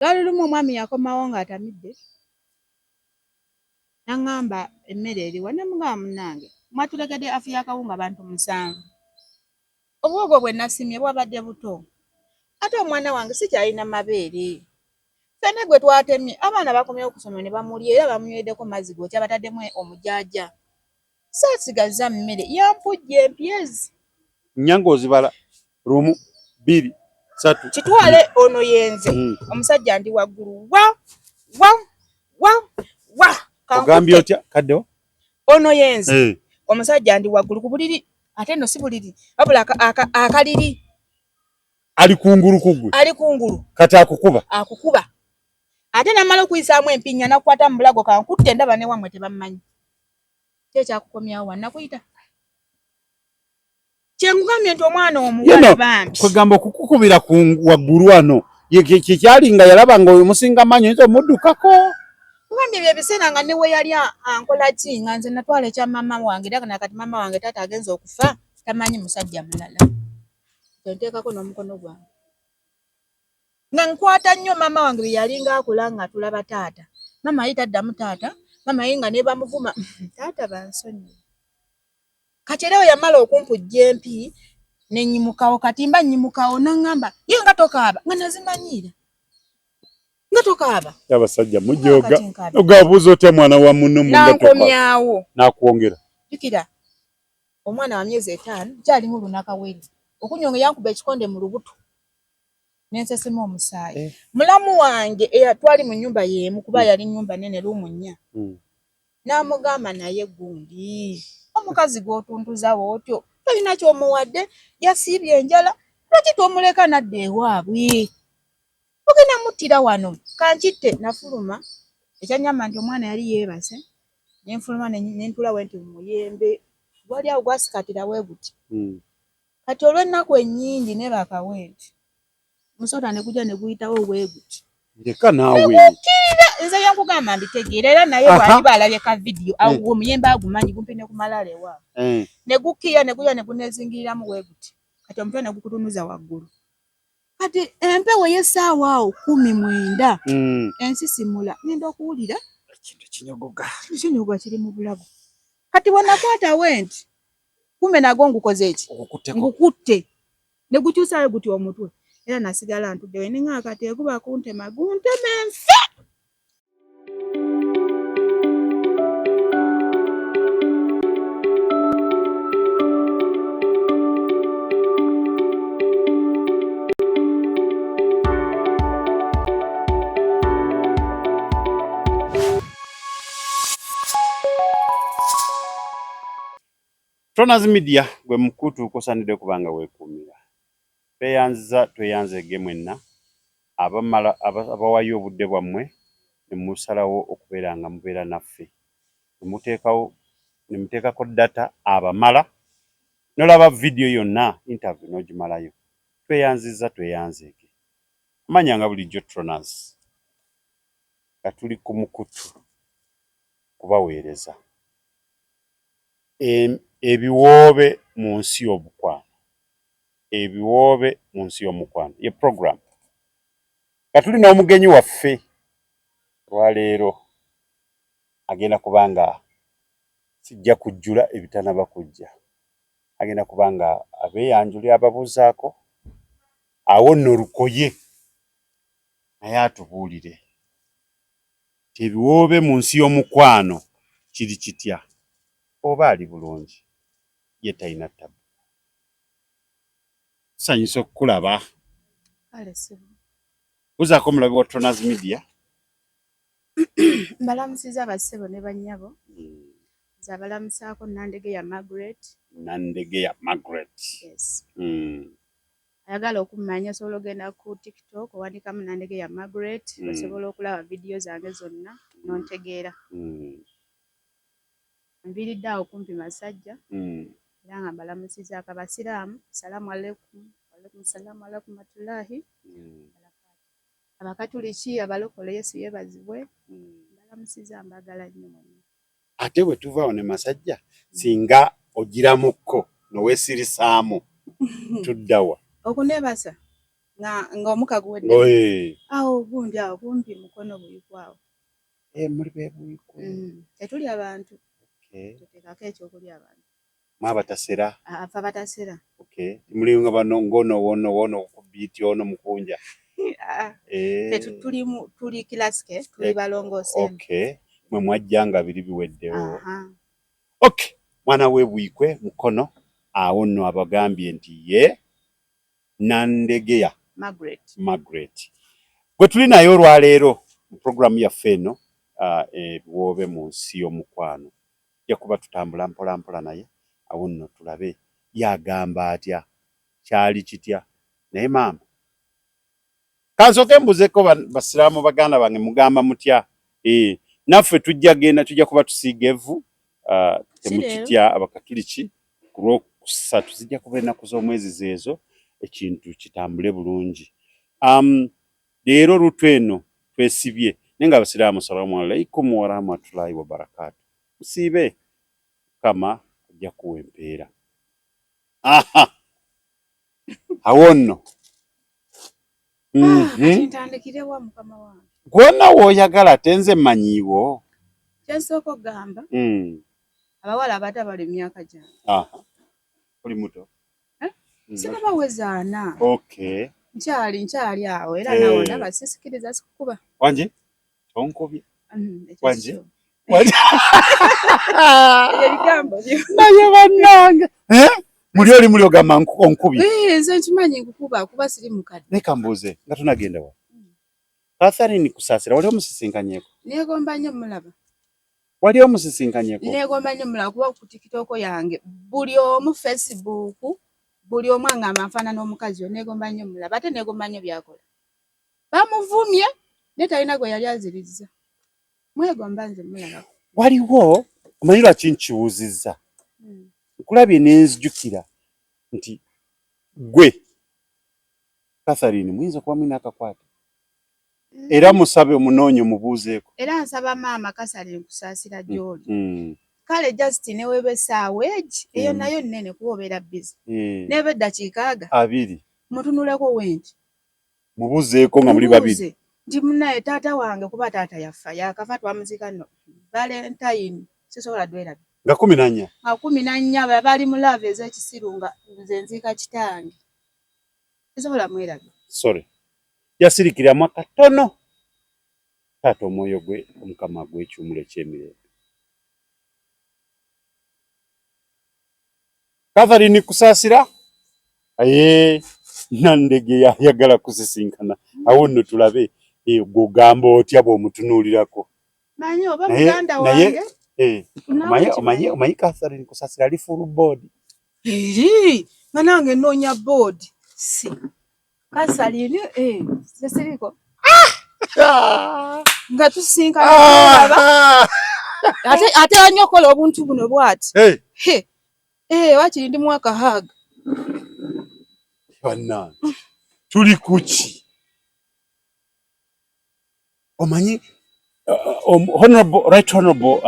Lwali lumu omwami yakomawo ng'atamidde n'aŋŋamba emmere eriwa ne mugamba munnange mwatulekedde afu y'akawunga bantu 7. Obuwogo bwe nasimye bwabadde buto ate omwana wange sikyalina mabeere. Ffene gwe twatemye abaana bakomyewo ku ssomero ne bamulya era bamunywereddeko mazzi gookya bataddemu omujaaja. Saasigazza mmere yampujja empyezi. Nnya ng'ozibala lumu, bbiri, ssatu. Kitwale ono yenze omusajja ndi waggulu wa wa wa wa. Ogambye otya kaddewo? Ono yenze omusajja ndi waggulu ku buliri ate nno si buliri wabula akaliri. Ali kungulu ku ggwe? Ali kungulu. Kati akukuba? Akukuba. Ate n'amala okuyisaamu empinya n'akukwata mu bulago kankutte ndaba ne wammwe tebammanyi. Ki ekyakukomyawo wano nakuyita? Kye nkugambye nti omwana omuwala bambi. Kwegamba okukukubira ku waggulu wano kyekyali nga yalaba nga oyo musinga maanyi oyinza omuddukako. Nkugambye ebyo ebiseera nga ne we yali ankola ki nga nze natwala ekya maama wange era nakati maama wange taata agenze okufa tamanyi musajja mulala. Nze nteekako n'omukono gwange. Nga nkwata nnyo maama wange bye yalinga akola nga tulaba taata. Maama yali taddamu taata, maama ye nga ne bamuvuma taata bansonyiwe. Kati era bwe yamala okumpujja empi ne nnyimukawo kati mba nnyimukawo n'aŋŋamba ye nga tokaaba nga nazimanyiira. Nga tokaaba. Abasajja mujooga. Ogabuuza otya mwana wa munno mu nga tokaaba. N'ankomyawo. N'akwongera. Jjukira omwana wa myezi 5 nkyalimu lunakawere. Okunyonga yankuba ekikonde mu lubuto. Nensesema omusaayi. Mulamu wange twali mu nnyumba y'emu kuba yali nnyumba nnene luumu 4. N'amugamba naye gundi omukazi gw'otuntuza bw'otyo tolina ky'omuwadde yasiibye enjala lwaki tomuleka n'adda ewaabwe ogenda muttira wano kankitte. Nafuluma ekyannyamba nti omwana yali yeebase ne nfuluma ne ntuula we nti mu muyembe gwali awo gwasikatira we guti. Kati olw'ennaku ennyingi neebaka we nti omusota ne gujja ne guyitawo we guti. Ndeka naawe. Negukkirira nze bye nkugamba mbitegeera era naye bw'aliba alabye ka vidiyo awo omuyembe agumanyi gumpi ne ku malaalo ewaabwe. Ne gukkirira ne gujja ne guneezingiriramu we guti. Kati omutwe ne gukutunuza waggulu. Kati empewo ey'essaawa awo 19 ensisimula ngenda okuwulira ekintu kinyogoga. Ekintu kinyogoga kiri mu bulago. Kati bwe nakwata we nti kumbe nagwo ngukoze eki? Ngukutte. Ne gukyusaayo guti omutwe. Era nasigala ntudde we ne ŋŋamba kati eguba kuntema gunteme nfe. Tronas Media gwe mukutu kusanidde kubanga weekuumira. Tweyanziza tweyanzeege mwenna abamala abawayo obudde bwammwe ne musalawo okubeera nga mubeera naffe. Ne muteekawo ne muteekako data abamala n'olaba vidiyo yonna interview n'ogimalayo. Tweyanziza tweyanzeege. Amanya nga bulijjo Tronas nga tuli ku mukutu kubaweereza. Ebiwoobe mu nsi y'omukwano. Ebiwoobe mu nsi y'omukwano ye program. Nga tuli n'omugenyi waffe olwaleero agenda kuba nga sijja kujjula ebitanaba kujja. Agenda kuba nga abeeyanjulira ababuuzaako awo nno olukoye naye atubuulire nti ebiwoobe mu nsi y'omukwano kiri kitya oba ali bulungi ye talina ttabu. Tusanyusa okukulaba. Buzaako omulabi wa Tronas Media. Mbalamusiza bassebo ne bannyabo. Nze abalamusaako Nandegeya Margaret. Nandegeya Margaret. Yes. Ayagala okummanya osobola ogenda ku TikTok owandiikamu Nandegeya Margaret osobola okulaba vidiyo zange zonna n'ontegeera. Nviiridde awo kumpi Masajja era nga mbalamusizaako Abasiraamu salaamu aleikum waalaikum salaamu alaikum warahmatullahi wabarakaatu. Abakatuliki, abalokole Yesu yeebazibwe mbalamusiza mbaagala nnyo mwenna. Ate bwe tuva wano e Masajja singa ogiramukko noweesirisaamu tudda wa? Okuneebasa? Nga ng'omuka guwedde. Awo gundi awo kumpi Mukono Buikwe awo. Eh, muli be Buikwe. Tetuli abantu. Tuteekako ekyokulya abantu. Mwabatasera. Afa batasera. Okay. Muli nga bano ngono wono wono ku beat ono mukunja. Eh. Tuli tuli classic, tuli balongoose. Okay. Mwe mwajja nga biri biweddewo. Okay. Mwana we Buikwe Mukono awo nno abagambye nti ye Nandegeya Margaret. Margaret. Gwe tuli naye olwaleero mu puroguramu yaffe eno ebiwoobe mu nsi y'omukwano. Tujja kuba tutambula mpola mpola naye awo nno tulabe yagamba atya, kyali kitya. Naye maama, kansooke mbuzeeko basiraamu baganda bange, mugamba mutya? Naffe tujja genda, tujja kuba tusiiga evvu, temukitya abakatuliki, ku lwokusatu zijja kuba ennaku z'omwezi zeezo, ekintu kitambule bulungi. Leero lutu eno twesibye naye nga abasiraamu, salamu alaikum warahmatullahi wabarakatu. Musiibe, Mukama ajja kuwa empeera. Aha, awo nno. Kati ntandikirewa mukama wange? Gwonna w'oyagala, ate nze mmanyiiwo. Kyensooka okugamba, abawala abato abali mu myaka gyange. Aha. Oli muto? Eh? Sinabaweza 40. Nkyali awo era nawo ndaba sisikiriza sikukuba. Wanje? Tonkubye? Ekyo Wanje? kyo. Wanje? Ebyo bigambo byo. Naye bannange. Eh? Muli oli muli ogamba onkubye. Eh, nze nkimanyi nkukuba kuba siri mukadde. Naye kambuuze nga tunagenda wa? Catherine Kusaasira wali omusisinkanyeko? Neegomba nnyo mulaba. Wali omusisinkanyeko? Neegomba nnyo mulaba kuba ku TikTok yange buli omu, Facebook, buli omu angamba nfaanana omukazi oyo. Neegomba nnyo mulaba, ate neegomba nnyo by'akola. Bamuvumye naye talina gwe yali azirizza. Mwegomba nze mulaba. Waliwo omanyi lwaki nkibuuzizza? Nkulabye ne nzijukira nti gwe Catherine muyinza okuba mulina akakwate. Era musabe omunoonye omubuuzeeko. Era nsaba maama Kasali nkusaasira gy'oli. Kale just ne weeba essaawa egi eyo nayo nnene kuba obeera busy. Neeba eddakiika aga 20. Mutunuleko wenti. Mubuuzeeko nga muli babiri. Mubuuze nti munnaye taata wange, kuba taata yafa, yakafa, twamuziika nno Valentine, sisobola dwerabira. Nga 14. Nga 14 bali mu love ez'ekisiru nga nze nziika kitange. Sisobola mwerabira. Sorry. Yasirikiramu akatono. Taata omwoyo gwe Omukama aguwe ekiwummulo eky'emirembe. Catherine Kusaasira aye Nandege yayagala kusisinkana, awo nno tulabe gw'ogamba otya bw'omutunuulirako. Manyi oba muganda wange. Omanyi Catherine Kusaasira ali full board. Eri nga nange nnoonya board si Kasalini, siriko nga tusinkana ate ate nnyo okola obuntu buno bw'ati. Wakiri ndi mwaka hug. Bannange, tuli kuki? Omanyi honorable, right honorable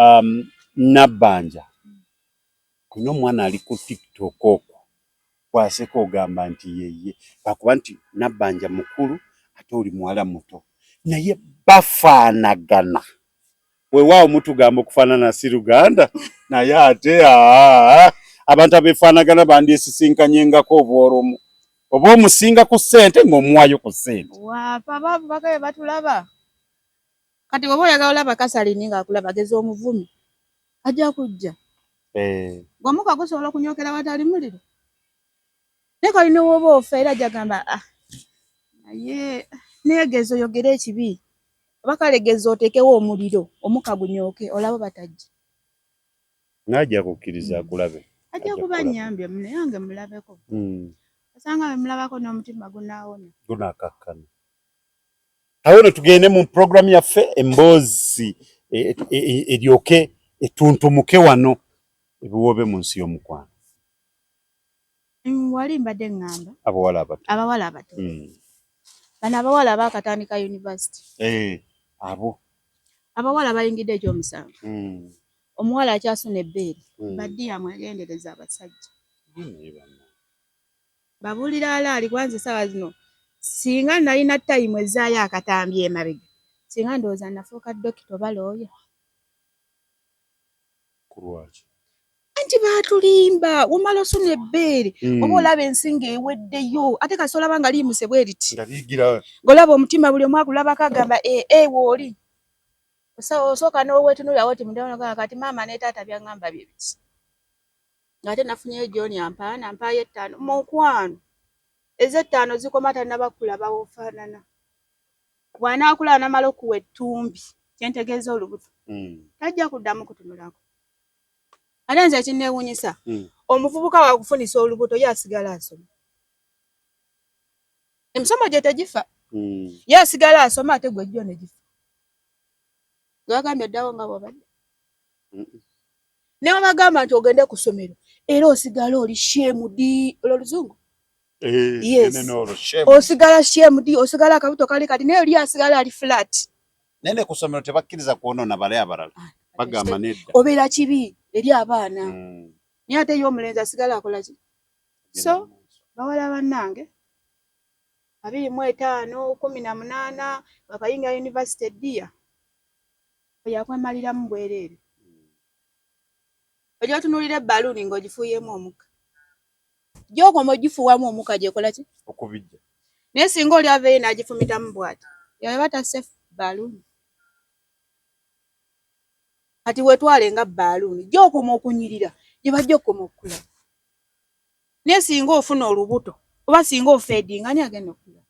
Nabbanja olina omwana ali ku TikTok okwo kwaseka ogamba nti yeye, lwakuba nti Nabbanja mukulu ate oli muwala muto, naye bafaanagana. Weewaawo mutugamba okufaanana si Luganda, naye ate abantu abeefaanagana bandyesisinkanyengako obw'olumu, oba omusinga ku ssente ng'omuwaayo ku ssente. Waafa abaavu bagabe batulaba. Kati bw'oba oyagala olaba Kasalini ng'akulaba, geza omuvumi, ajja kujja. Ng'omuka gusobola okunyokera watali muliro, naye kali ne woba ofa era ajja gamba, ah, naye neegeza oyogere ekibi oba kale geza oteekewo omuliro omukka gunyooke olaba batajja. N'ajja kukkiriza akulabe. Ajja kuba nnyambye naye yange mulabeko. Osanga bwe mulabako n'omutima gunaawona. Gunaakakkana. Awo no tugende mu puroguramu yaffe emboozi eryoke etuntumuke wano ebiwoobe mu nsi y'omukwano. Wali mbadde ŋŋamba abawala abato. Abawala abato. Bano abawala baakatandika university. Abo. Abawala bayingidde ekyomusanvu. Omuwala akyasuna ebbeere. Baddiya mwegendereza abasajja. Babuulira alaali kwanza essaawa zino. Singa nalina time ezzaayo akatambi emabega, singa ndowooza nafuuka dokita oba looya. Kulwaki? Anti baatulimba, womala osuna ebbeere oba olaba ensi ng'eweddeyo, ate kasi olaba nga liyimuse bwe riti, nga liyigira ng'olaba omutima buli omu akulabako agamba ee eh, wooli osooka n'oweetunuulirawo ti mudagamba kati maama ne taata byaŋŋamba bye biki, ng'ate nafunyeyo John ampaana mpaayo ettaano mukwano, ez'ettaano zikoma tannaba kulaba w'ofaanana, bw'anaakulaba n'amala okuwa ettumbi kyentegeeza olubuto tajja kuddamu kutunulako. Ate nze ekinneewuunyisa omuvubuka wakufunisa olubuto ye asigala asoma, emisomo gye tegifa ye asigala asoma ate gwe jjo ne gifa. Gwagambye oddawo nga bw'obadde ne webagamba nti ogende ku ssomero era osigala oli shemudi, olwo oluzungu Eh, yes, osigala shemudi, osigala akabuto kali kati naye oli asigala ali flat. Naye ne ku ssomero tebakkiriza kwonoona bale abalala, Ah, bagamba nedda. Obeera kibi eri abaana naye ate ye omulenzi asigala akola ki? So bawala bannange, 25, 18 bakayingira yunivasite, eddiya oyo akwemaliramu bwereere. Ojja otunuulira ebbaluuni ng'ogifuuyeemu omukka, gy'okoma ogifuuwamu omukka gyekola ki? Okubijja. Naye singa oli aveeyo n'agifumitamu bw'ati, yaba tasse bbaluuni. Kati weetwale nga bbaluuni, gy'okoma okunyirira gye bajja okukoma okukulaba. Naye singa ofuna olubuto oba singa ofeedinga, ani agenda okukulaba?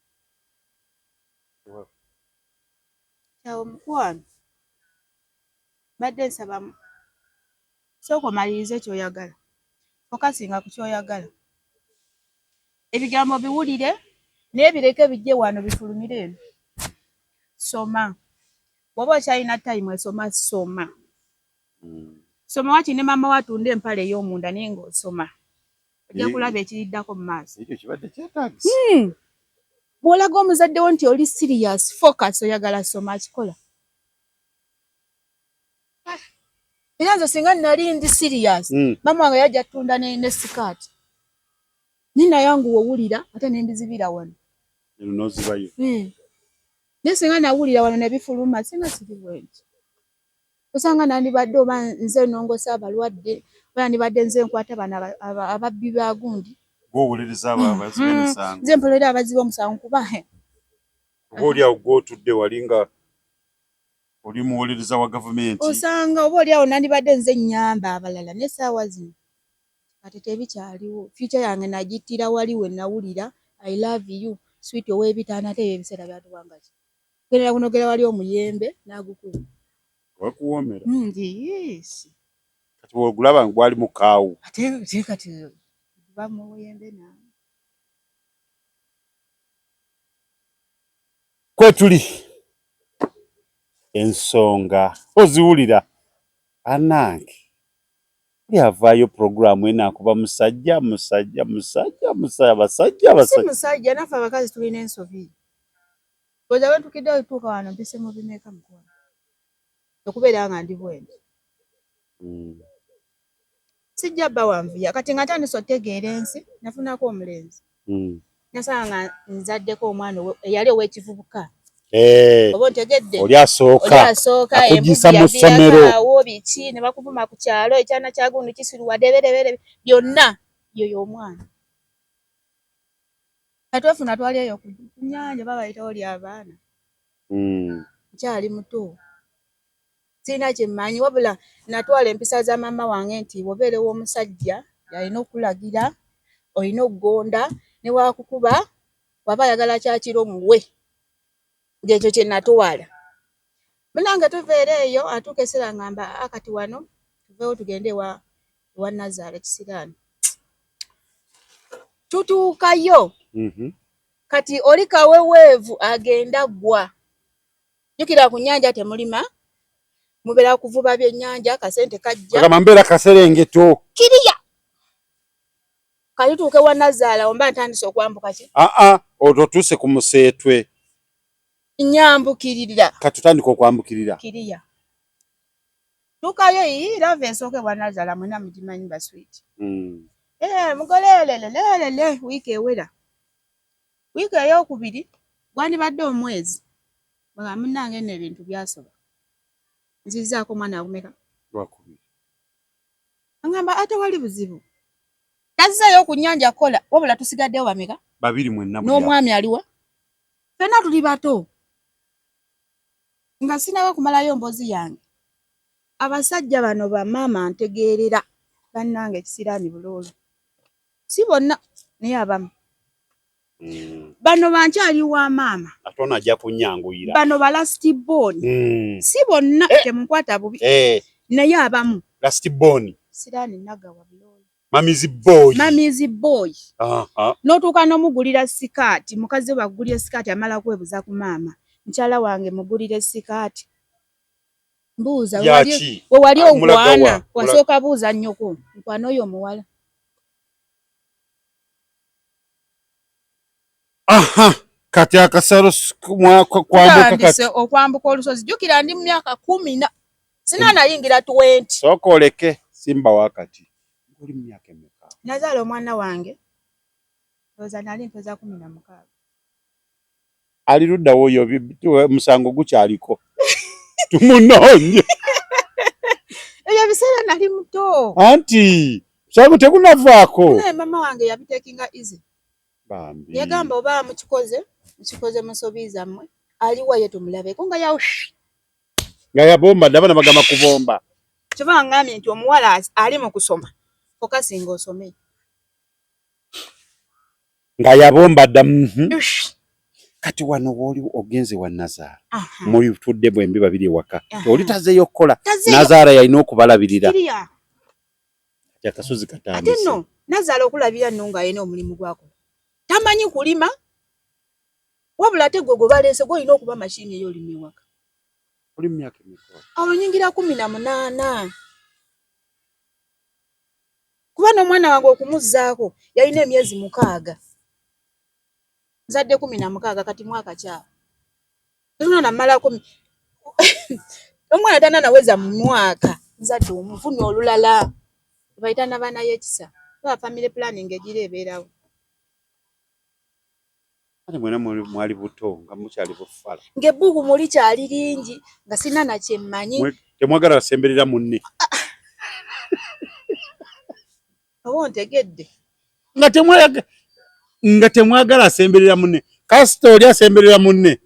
Kyawo mukwano, mbadde nsaba sooka omalirize ky'oyagala, fokasinga ku ky'oyagala, ebigambo biwulire naye bireke bijje wano bifulumire eno. Soma, bw'oba okyalina time esoma, soma. Soma waki ne maama wo atunda empale ey'omunda naye ng'osoma, ojja kulaba ekiriddako mu maaso. Ekyo kibadde kyetaagisa. Bw'olaga omuzadde wo nti oli serious, focus, oyagala soma, akikola. Era nze singa nali ndi serious, maama wange yajja ttunda ne sikaati naye nayanguwa owulira ate ne mbizibira wano. Eno n'ozibayo. Naye singa nawulira wano ne bifuluma, singa siri bwenti. Osanga nandibadde oba nze nnongoosa abalwadde, oba nandibadde nze nkwata bano ababbi ba gundi. Gw'owolereza abo abazzi b'emisango. Nze mpolera abazzi b'omusango kuba Oba oli awo gw'otudde wali nga oli muwolereza wa gavumenti. Osanga oba oli awo nandibadde nze nnyamba abalala, naye essaawa zino kati tebikyaliwo. Future yange nagittira wali we nawulira I love you sweet ow'ebitaano, ate ebyo ebiseera byatuwanga ki? Genera kunogera wali omuyembe n'agukuba. Wakuwoomera. Nti yes. Kati bw'ogulaba nga gwali mukaawu. Ate kati ba mu muyembe naawe. Kwetuli ensonga oziwulira anange buli avaayo puroguraamu eno akuba musajja musajja musajja musajja abasajja Si abasajja. Musajja, naffe abakazi tulina ensobi. Goza we ntuukidde otuuka wano mpise mu bimeka mukwano okubeera nga ndi bwenti. Sijja bba wanvuya kati nga ntandise otegeera ensi, nafunako omulenzi. Nasanga nga nzaddeko omwana eyali ow'ekivubuka. Oba ontegedde? Oli asooka. Oli asooka akugisa embuzi mu ssomero. Yaviirako biki ne bakuvuma ku kyalo, ekyana kya gundi kisiruwadde berebere byonna, yoyo omwana. Kati twefuna twali eyo ku nnyanja babayitawo oli abaana. Nkyali muto. Sirina kye mmanyi wabula natwala empisa za maama wange nti bw'obeera ew'omusajja y'alina okukulagira, olina okugonda, ne bw'akukuba bw'aba ayagala kya kiro muwe. Ng'ekyo kye natwala. Munnange tuva era eyo atuuka ekiseera ngamba aa kati wano tuveewo tugende ewa ewa Nazaala ekisiraani. Tutuukayo kati oli kaweweevu agenda ggwa. Jjukira ku nnyanja temulima, mubeera kuvuba byennyanja, kasente kajja. Kagamba mbeera kaserengeto. Kiriya. Kati tutuuke wa Nazaala omba ntandise okwambuka ki? Aa olwo otuuse ku museetwe. Nyambukirira. Kati otandika okwambukirira. Kiriya. Tuukayo ii love esooka ewa Nazaala mwenna mugimanyi ba sweet. Eh mugole lelelelele wiiki ewera. Wiiki eyokubiri gwandibadde omwezi, nga munnange nno ebintu byasoba, nzizzaako omwana akumeka? Lwakubiri. Angamba ate wali buzibu, tazzeeyo ku nnyanja kukola, wabula tusigaddewo bameka? Babiri mwenna. N'omwami aliwa, ffenna tuli bato. Nga sinaba kumalayo mboozi yange, abasajja bano bamaama ntegeerera bannange ekisiraani buloolo, si bonna naye abamu. Bano bankyali wa maama. Ate ono ajja kunyanguyira. Bano ba last born. Si bonna, temunkwata bubi, naye abamu. Last born. Siraani nagawa buloolo. Mummy's boy. Mummy's boy. N'otuuka n'omugulira sikaati, mukazi we bakugulira sikaati amala kwebuza ku maama, mukyala wange mugulire sikaati. Mbuuza, Yaki? we wali Ah, mulagawa? onkwana, wasooka buuza nnyoko nkwana oyo omuwala? Aha, kati akasalo kwambuka kati. Tutandise okwambuka olusozi. Jjukira ndi mu myaka 10 na sinaanayingira 20. Sooka oleke simba wakati. Oli mu myaka emeka? Nazaala omwana wange ndowooza nali mpeza 16. Ali luddawo oyo? Musango gukyaliko, tumunoonye. Ebyo biseera nali muto. Anti musango tegunavaako. Naye mama wange yabitekinga easy. Bambi. Yagamba oba mukikoze, mukikoze mu nsobi zammwe, aliwa ye tumulabeko nga yawo. Nga yabomba dda, abaana bagamba kubomba. Kyova ngambye nti omuwala ali mu kusoma, focusinga osome. Nga yabomba dda. Kati wano wooli ogenze wa Nazaala, muli tudde bwembi babiri ewaka, oli tazeeyo okukola, Nazaala yalina okubalabirira. Kiriya. Kati akasozi Ate katandise. Nno nazaala okulabira nno ng'alina omulimu gwakola, tamanyi kulima, wabula ate gwe gwe baleese gwolina okuba mashini eyo olima ewaka. Oli mu myaka emeka? Awo nyingira 18, kuba n'omwana wange okumuzzaako yalina emyezi 6. Nzadde 16, kati mwaka kyawo omwana mmalako, omwana tananaweza mu mwaka, nzadde omufunye olulala. Bayita nabaana y'ekisa, kuba family planning egira ebeerawo. Ate mwena mwali buto, nga mukyali bufala. Ng'ebbugu muli kyali lingi, nga sina nakyemmanyi. Temwagala asemberera munne. Oba ontegedde? Nga temwagala asemberera munne. Kasita oli asemberera munne,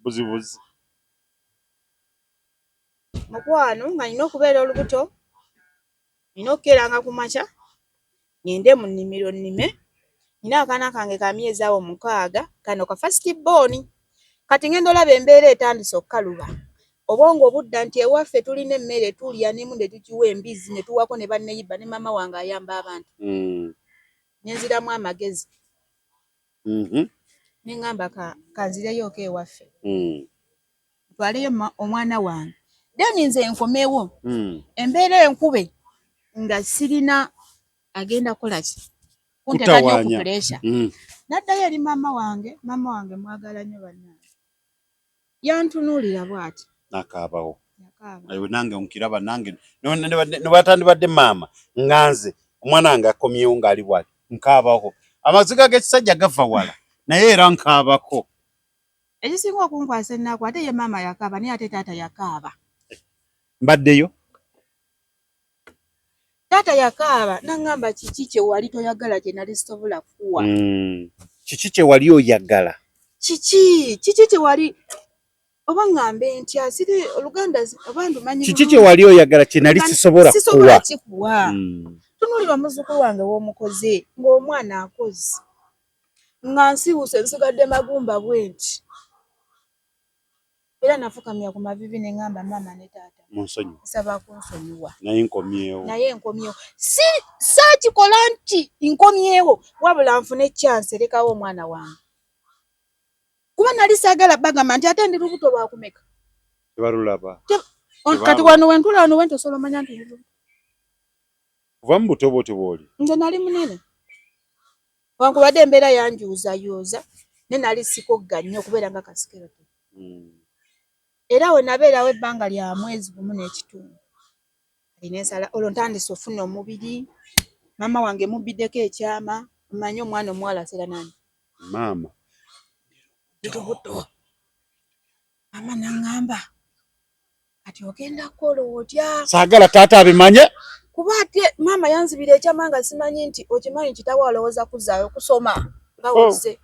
buzibuzi. Mukwano, nga nina okubeera olubuto, nina okukeeranga ku makya ngende mu nnimiro nnime. Nina akaana kange ka myezi awo 6, kano ka first born. Kati ngenda olaba embeera etandise okukaluba, obwongo obudda nti ewaffe tulina emmere tulya, nemu ne tugiwa embizzi, ne tuwako ne banneyiba, ne maama wange ayamba abantu. Nenziramu amagezi, ne ŋŋamba kanzireyooko ewaffe, ntwaleyo omwana wange, then nze nkomewo. Embeera enkube nga sirina agenda kukola ki kunteeka nnyo ku Kutawaanya. pressure. Naddayo eri maama wange. Maama wange mwagala nnyo bannange, yantunuulira bw'ati. Nakaabawo. Yakaaba. Ewe nange nkiraba, nange nebatandibadde maama nga nze omwana wange akomyewo ng'ali bwati, nkaabako. Amaziga g'ekisajja gava wala, naye era nkaabako. Ekisinga okunkwasa ennaku, ate ye maama yakaaba, naye ate taata yakaaba. Mbaddeyo. Taata yakaaba naŋŋamba, kiki kye wali toyagala kye nali sisobola kukuwa? Kiki kye wali oyagala? Kiki kye wali, oba ŋŋambe ntya, siri oluganda oba ndumanyi Kiki kye bulungi. wali oyagala kye nali sisobola Sisobola kukuwa? kikuwa. Tunuulira omuzzukulu wange w'omukoze, ng'omwana akoze, nga nsiwuuse, nsigadde magumba bwe nti. Era nafukamira ku mavivi ne ŋŋamba maama ne taata, Munsonyiwe. Nsaba kunsonyiwa. Naye nkomyewo. Naye nkomyewo, si saakikola nti nkomyewo, wabula nfune chance erekawo omwana wange, kuba nali saagala bagamba nti ate ndi lubuto lwakumeka. Tebalulaba. Kati wano wentula, wano wentosobola omanya nti ndi lubuto. Kuva mu buto bwoti bwoli. Nze nali munene, wankubadde embeera yanjuuzayuuza, ne nali sikogga nnyo okubeera nga kasikeroto. Era we nabeerawo ebbanga lya mwezi gumu n'ekitundu, nensala olwo ntandise ofuna omubiri. Maama wange mubbiddeko ekyama, omanyi omwana omuwala aseera nani? Maama. Lubuto. Mama naŋŋamba kati ogenda kukola otya? Saagala taata abimanye. Kuba ate maama yanzibira ekyama nga simanyi nti okimanyi kitawo alowooza kuzaayo kusoma nga Oh. wozze.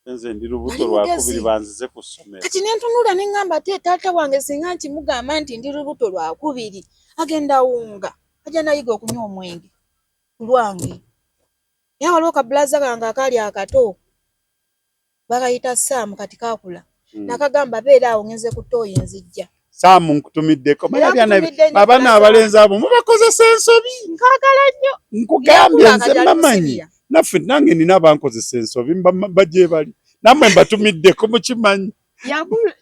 Nze ndi lubuto Nali mugezi. lwakubiri banzize ku ssomero. Kati ne ntunula ne ŋŋamba ate taata wange singa nkimugamba nti ndi lubuto lwakubiri agenda wunga ajja nayiga okunywa omwenge ku lwange. Era waliwo kabulaza kange akaali akato bakayita Saamu kati kaakula. Nakagamba beera awo ngenze ku ttooyi nzijja. Saamu nkutumiddeko. Era nkutumidde nnyo Abaana bulaza. abalenzi abo mubakozesa ensobi. Nkaagala nnyo. Nkugambye Yakula nze kati ali mu mbamanyi. siniya. Naffe nange nina abankozesa ensobi bajje bali. Nammwe mbatumiddeko mukimanyi. Yakula.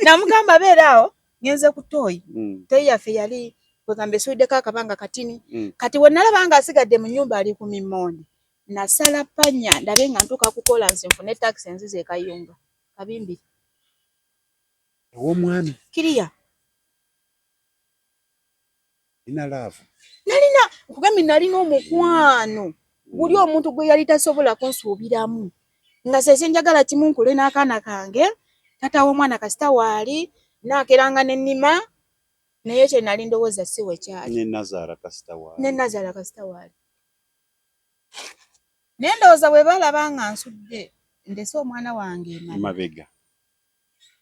Namugamba beera awo ngenze ku ttooyi. Ttooyi yaffe yali kwegamba esuuliddeko akabanga katini. Kati we nalaba nga asigadde mu nnyumba ali ku mimmonde, nasala ppanya ndabe nga ntuuka kukola nsi nfune takisi enzize e Kayunga. Kabimbiri. Ew'omwami. Kiriya. Nina love. Nalina nkugambye nalina omukwano guli omuntu gwe yali tasobola kunsuubiramu nga sese njagala kimu nkule n'akaana kange taata w'omwana kasita waali naakeranga n'ennima naye kye nali ndowooza si we kyali. Ne Nazaala kasita waali. Ne Nazaala kasita waali. Naye ndowooza bwe balaba nga nsudde ndese omwana wange emabega.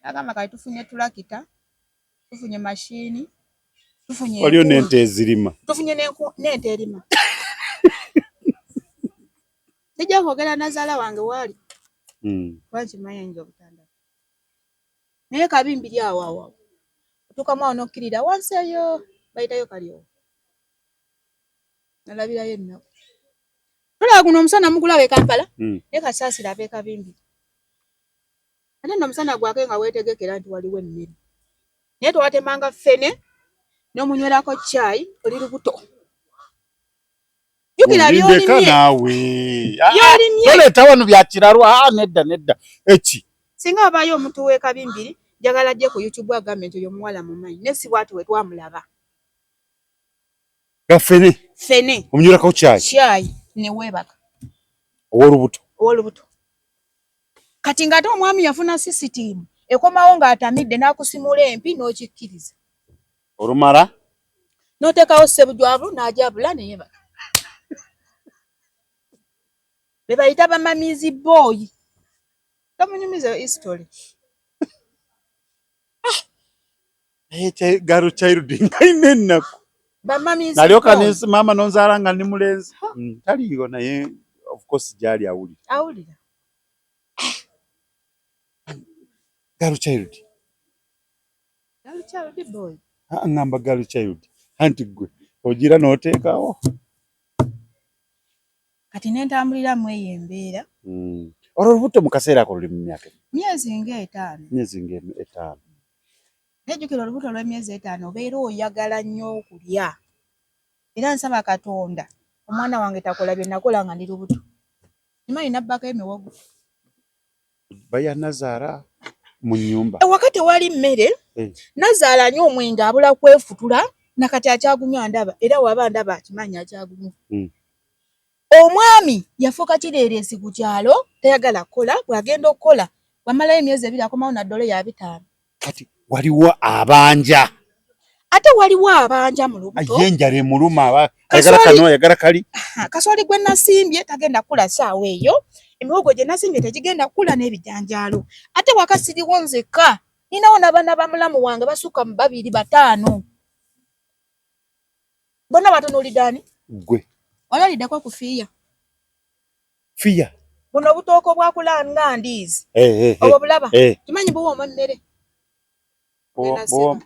Agamba kati tufunye tulakita, tufunye mashini, tufunye waliyo n'ente ezirima. Tufunye n'ente erima. Sijja kwogera nazaala wange waali. Kuba nkimanyi ayinza obutandaba. Naye kabimbiri awo awo. Otuukamu awo n'okkirira wansi eyo bayitayo Kalyowo. Nalabirayo ennaku. Tulaba guno omusana mugulaba e Kampala naye kasaasira ab'e Kabimbiri. Ate nno omusana gwake nga weetegekera nti waliwo emmere. Naye twatemanga ffene n'omunywerako caayi oli lubuto. Jjukira Ndeka by'olimye. naawe. By'olimye. Toleeta wano bya kiralu. Nedda nedda. Eki. Singa wabaayo omuntu w'e Kabimbiri njagala ajje ku YouTube agambe nti oyo omuwala mumanyi naye si bw'ati we twamulaba. Ga ffene. Ffene. Omunywerako caayi. Caayi ne weebaka. Ow'olubuto. Ow'olubuto. Kati ng'ate omwami yafuna sisitiimu ekomawo ng'atamidde n'akusimula empi n'okikkiriza. Olumala? N'oteekawo ssebujwavu n'ajabula ne yeebaka. Be bayita bamamizi booyi. Tomunyumiza history. Naye girl child nga ennaku. Bamamizi Nalyoka booyi. maama n'onzaala nga ndi mulenzi. Taliiwo naye of course gy'ali awulira. Awulira. Girl child. Girl child boy. Ngamba girl child. Anti ggwe ogira n'oteekawo. Kati ne ntambulira mu eyo embeera. Olwo olubuto mu kaseera ako luli mu myaka Myezi ng'etaano. Myezi ng'etaano. Nejjukira olubuto lw'emyezi etaano obeera oyagala nnyo okulya. Era nsaba Katonda omwana wange takola bye nakola nga ndi lubuto. Nkimanyi nabbako emiwogo. Baya Nazaala mu nnyumba. Ewaka tewali mmere. Nazaala anywa omwenge abula kwefutula nakati akyagunywa ndaba era waba ndaba akimanyi akyagunywa. Omwami yafuuka kireeresi ku kyalo tayagala kukola bw'agenda okukola bw'amalayo emyezi ebiri akomawo na ddole ya bitaano. Kati waliwo abanja. Ate waliwo abanja mu lubuto. Ye enjala emuluma ayagala kano ayagala kali. Kasooli gwe nasimbye tagenda kukula ssaawa eyo. Emiwogo gye nasimbye tegigenda kukula n'ebijanjaalo. Ate waka siriwo nzekka. Ninawo n'abaana ba mulamu wange basukka mu babiri bataano. Bonna batunuulidde ani? Ggwe. Wali oliddeko ku ffiya? Ffiya? Buno obutooke obwakula nga ndiizi. Obwo bulaba? Kimanyi buwooma emmere.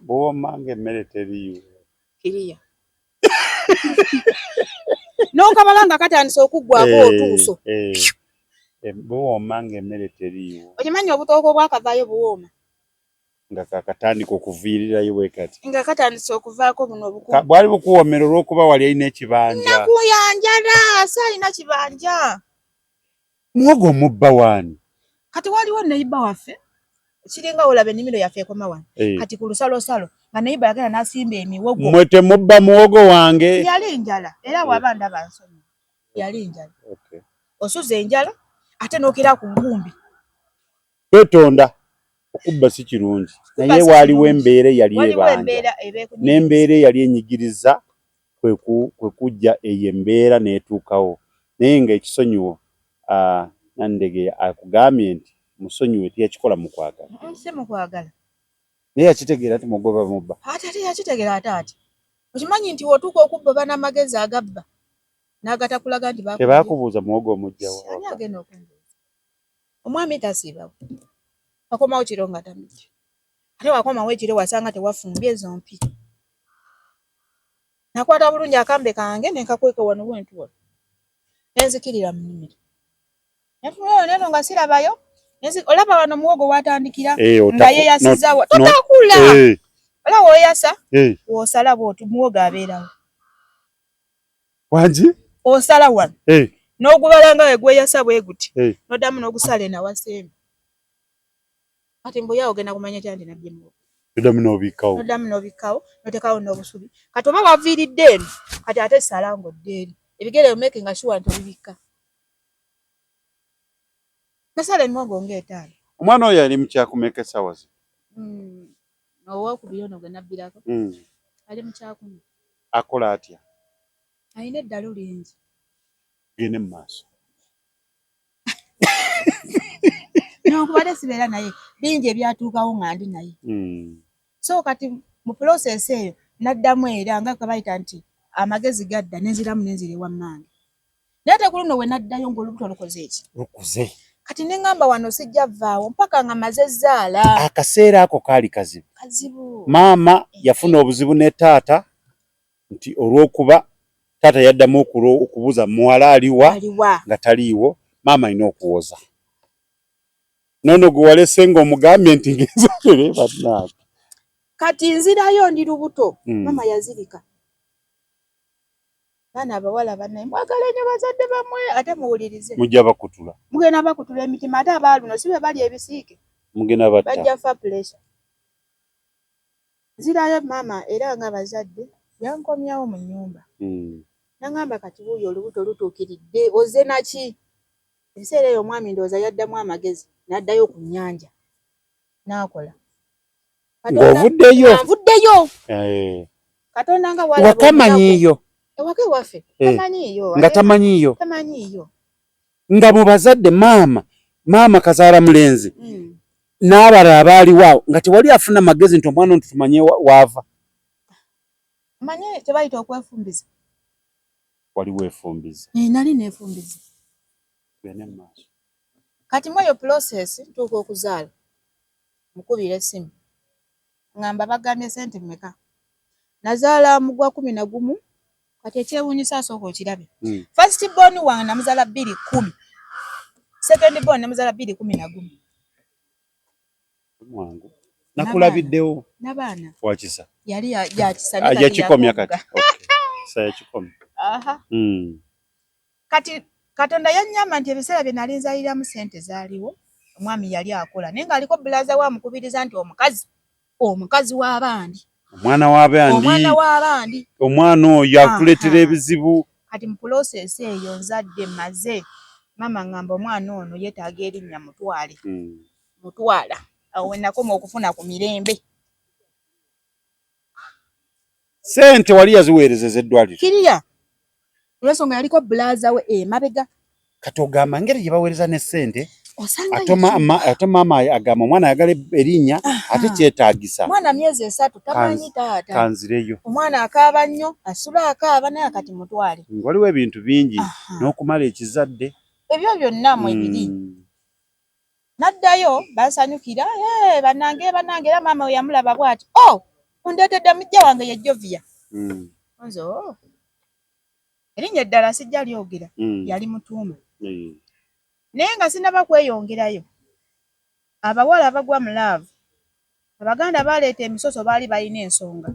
Buwooma ng'emmere teriiwo. Kiriya. N'okabala nga katandise okuggwaako otuuso. Buwooma ng'emmere teriiwo. Okimanyi obutooke obwakavaayo buwooma? Nga kakatandika okuviirirayo bwe kati. Nga katandise okuvaako buno obukulu. Bwali bukuwoomera olw'okuba wali alina ekibanja. Nnaku ya njala, saalina kibanja. Muwogo omubba waani? Kati waliwo neighbor waffe kiringa olaba ennimiro yaffe ekoma wano. Kati ku lusalosalo nga neighbor yagenda n'asimba emiwogo. Mmwe temubba muwogo wange. Yali njala era bw'aba ndaba nsonyi. Yali njala. Osuza enjala Ate n'okera ku nkumbi. Kwetonda okubba si kirungi, naye waaliwo embeera eyali ebanja n'embeera eyali enyigiriza kwe kujja eyo embeera n'etuukawo, naye nga ekisonyiwo Nandege akugambye nti musonyiwe, teyakikola mu kwagala. Si mu kwagala. Naye yakitegeera nti mugoba mubba. Ate ate yakitegeera ate ati okimanyi nti wotuuka okubba oba n'amagezi agabba n'agatakulaga nti tebakubuuza muwogo omujja wa. Ani agenda okumbuuza? Omwami tasiibawo, akomawo kiro nga tamidde, ate wakomawo ekiro wasanga tewafumbye ezo mpi. Nakwata bulungi akambe kange nenkakweka wano wentu wano, nenzikirira mu nnimiro, nentunulayo neno nga sirabayo. Olaba wano muwogo watandikira eh, nga yeyasizawo totakula eh. Olaba weyasa eh. Wosala bwoti muwogo abeerawo. Wangi. Osala wano n'ogubala nga wegweyasa bwe guti, noddamu n'ogusala eno awasemba. Kati mbuya ogenda kumanya kya nti nabbye muwogo. Noddamu n'obikkawo. Noddamu n'obikkawo, notekawo n'obusubi. Kati oba waviiridde eno, kati ate sala ng'odda eri ebigere, omakinga sure nti obibikka. Nasala emiwogo ng'etaano. Omwana oyo ali mukyakumeka essaawa zino? Owokubiri ono gwe nabbirako ali mu kyakuna. Akola atya? Alina eddalu lingi. Gende mu maaso. Newankubadde sibeera naye, bingi ebyatuukawo nga ndi naye. So kati mu process eyo naddamu era nga kabayita nti amagezi gadda, nenziramu nenzira ewa mmange, naye ate ku luno we naddayo ng'olubuto lukoze eki? Lukuze. Kati neŋŋamba wano sijja vaawo mpaka nga maze zaala. Akaseera ako kaali kazibu. Kazibu. Maama yafuna obuzibu ne taata nti olw'okuba taata yaddamu okubuuza muwala aliwa aliwa nga taliiwo, maama alina okuwoza noono gwe walese ng'omugambye nti ngenzere bannange. Kati nzirayo ndi lubuto. Maama yazirika. Baana abawala bannaye, mwagala nnyo bazadde bammwe, ate muwulirize. Mujja bakutula. Mugenda bakutula emitima, ate abaaluno si be bali ebisiike. Mugenda batta. Bajja fa pressure. Nzirayo, maama era nga bazadde yankomyawo mu nnyumba. Nangamba, kati wuuyo olubuto lutuukiridde, ozze naki? Ebiseera ebyo omwami ndowooza yaddamu amagezi n'addayo ku nnyanja n'akola. Ng'ovuddeyo? Nga nvuddeyo. Katonda nga walaba Wakamanyiiyo? Ewaka ewaffe tamanyiiyo. Nga tamanyiiyo? Tamanyiiyo. Nga mu bazadde, maama kazaala mulenzi n'abalala abaaliwo awo, nga tewali afuna magezi nti omwana ono tumanye waava? Manye kye bayita okwefumbiza. Wali weefumbiza? Eh, nali neefumbiza. Tugende mu maaso. Kati mu eyo process ntuuka okuzaala, mukubira essimu, ngamba bagambye sente mmeka? Nazaala mu gwa 11. Kati ekyewuunyisa, asooka okirabe, first born wange namuzaala 2010, second born namuzaala 2011. Mwangu nakulabiddewo. N'abaana. Wakisa. Yali yakisa. Ah, yakikomya kati. Okay. Kisa yakikomya. Aha. Kati Katonda yannyamba nti ebiseera bye nali nzaaliramu ssente zaaliwo, omwami yali akola, naye ng'aliko brother we amukubiriza nti omukazi w'abandi. Omwana w'abandi. Omwana w'abandi. Omwana oyo akuleetera ebizibu. Kati mu process eyo nzadde, mmaze, maama ngamba omwana ono yeetaaga erinnya, mutwale. Mutwala awo we nakoma okufuna ku mirembe. Sente wali yaziweerezeza eddwaliro? Kiriya, olw'ensonga yaliko brother we emabega. Kati ogamba ngeri gye baweereza ne ssente, osanga ate maama agamba omwana ayagala erinnya, ate kyetaagisa. Mwana myezi 3, tamanyi taata. Kanzireyo. Omwana akaaba nnyo, asula akaaba, naye kati mutwale. Waliwo ebintu bingi n'okumala ekizadde. Ebyo byonna mwebiri. Naddayo, bansanyukira, "Eh, bannange, bannange." Era maama we yamulaba bw'ati, "Oh, ondeetedde mujja wange ye Jovia." Nze, "Oh." Erinnya eddala sijja lyogera. Yali mutuuma. Naye nga sinaba kweyongerayo, abawala abagwa mu love, Abaganda baleeta emisoso, baali balina ensonga.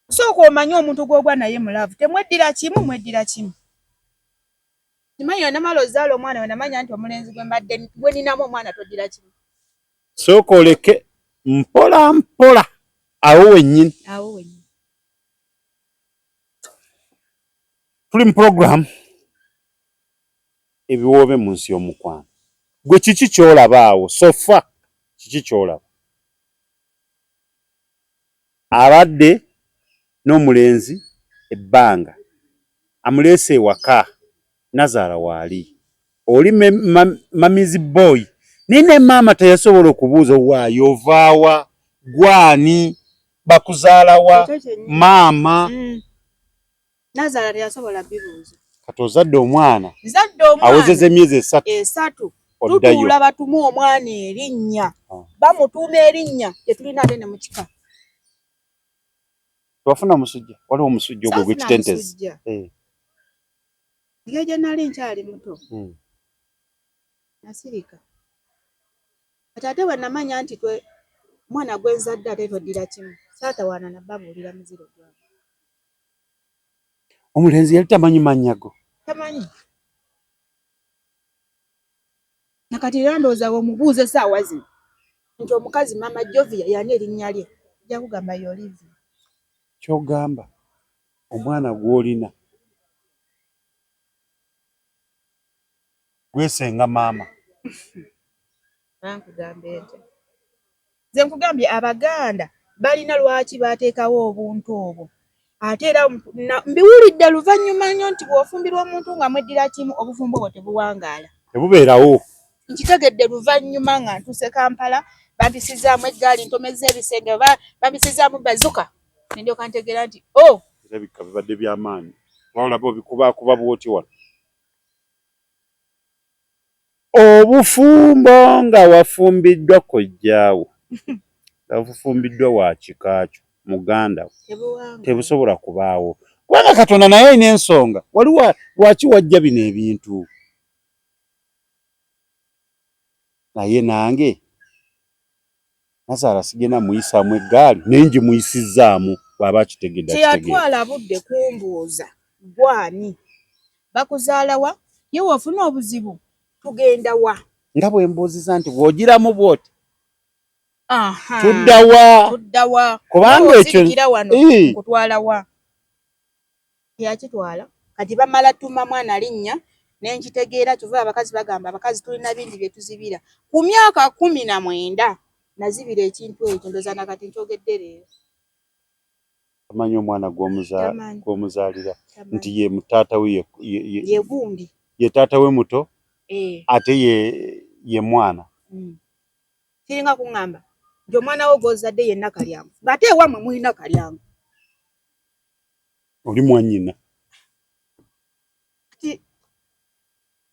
Sooka omanye omuntu gw'ogwa naye mu love, temweddira kimu, mweddira kimu. Kimanyi onamala ozaala omwana, we namanya nti omulenzi gwe mbadde gwe ninamu omwana toddira kimu. Sooka oleke mpola mpola awo wennyini. Awo wennyini. Tuli mu program. Ebiwoobe mu nsi y'omukwano. Gwe kiki ky'olaba awo so far kiki ky'olaba? Abadde n'omulenzi ebbanga amuleese ewaka nazaala waali oli mamizi boy naye ne maama teyasobola okubuuza waayo ovaawa gwani bakuzaalawa maama mm. Nazaala teyasobola bibuuza. Kati ozadde omwana. Nzadde omwana. Awezeza emyezi esatu. Esatu. Tutuula batume omwana erinnya. Ah. Bamutuuma erinnya tetulina ate ne mu kika. Tewafuna musujja? Waliwo omusujja ogwo ogw'ekitentezi. Eh. Engeri gye nali nkyali muto. Hmm. Nasirika. Kati ate bwe namanya nti twe omwana gwe nzadde ate tweddira kimu, saatawaana na babuulira muziro gwange. Omulenzi yali tamanyi mannya go? Tamanyi. Nakati era ndowooza bw'omubuuza essaawa zino nti omukazi maama Jovia yani erinnya lye, ajja kugamba ye Olivia. Ky'ogamba omwana gw'olina gwesenga maama? Nkugambe ntya? Nze nkugambye Abaganda balina lwaki baateekawo obuntu obwo. Ate era mbiwulidde luvannyuma nnyo nti bw'ofumbirwa omuntu nga mweddira kimu obufumbo obwo tebuwangaala. Tebubeerawo. Nkitegedde luvannyuma nga ntuuse Kampala, bampisizaamu eggaali ntomezza ebisenge, bampisizaamu bazuka ne ndyoka ntegeera nti oh! Birabika bibadde bya maanyi olaba obikubaakuba bw'oti wano. Obufumbo nga wafumbiddwa kojjaawo, nga bufumbiddwa wa kika kyo, muganda wo, tebusobola kubaawo kubanga Katonda naye alina ensonga. Waliwo lwaki wajja bino ebintu. Naye nange nazaala sigenda muyisaamu eggaali naye ngimuyisizzaamu bw'aba akitegedde akitegeere. Teyatwala budde kumbuuza ggwe ani, bakuzaala wa, ye w'ofuna obuzibu tugenda wa? Nga bwe mbuuzizza nti bw'ogiramu bw'oti tudda wa? Tudda wa? Kubanga ekyo Osirikira wano nkutwala wa? Teyakitwala kati bamala tuma mwana linnya nenkitegeera kyova abakazi bagamba abakazi tulina bingi byetuzibira ku myaka 19 nazibira ekintu ekyo ndoza nakati nkyogedde leero. Tamanyi omwana gwomuzaalira nti ye taata we ye gundi ye taata we muto eh. Ate ye mwana mm. Kiringa kuŋŋamba nti omwana wo gw'ozadde ye Nakalyango ng'ate ewammwe mulina Kalyango. Oli mwannyina. Kati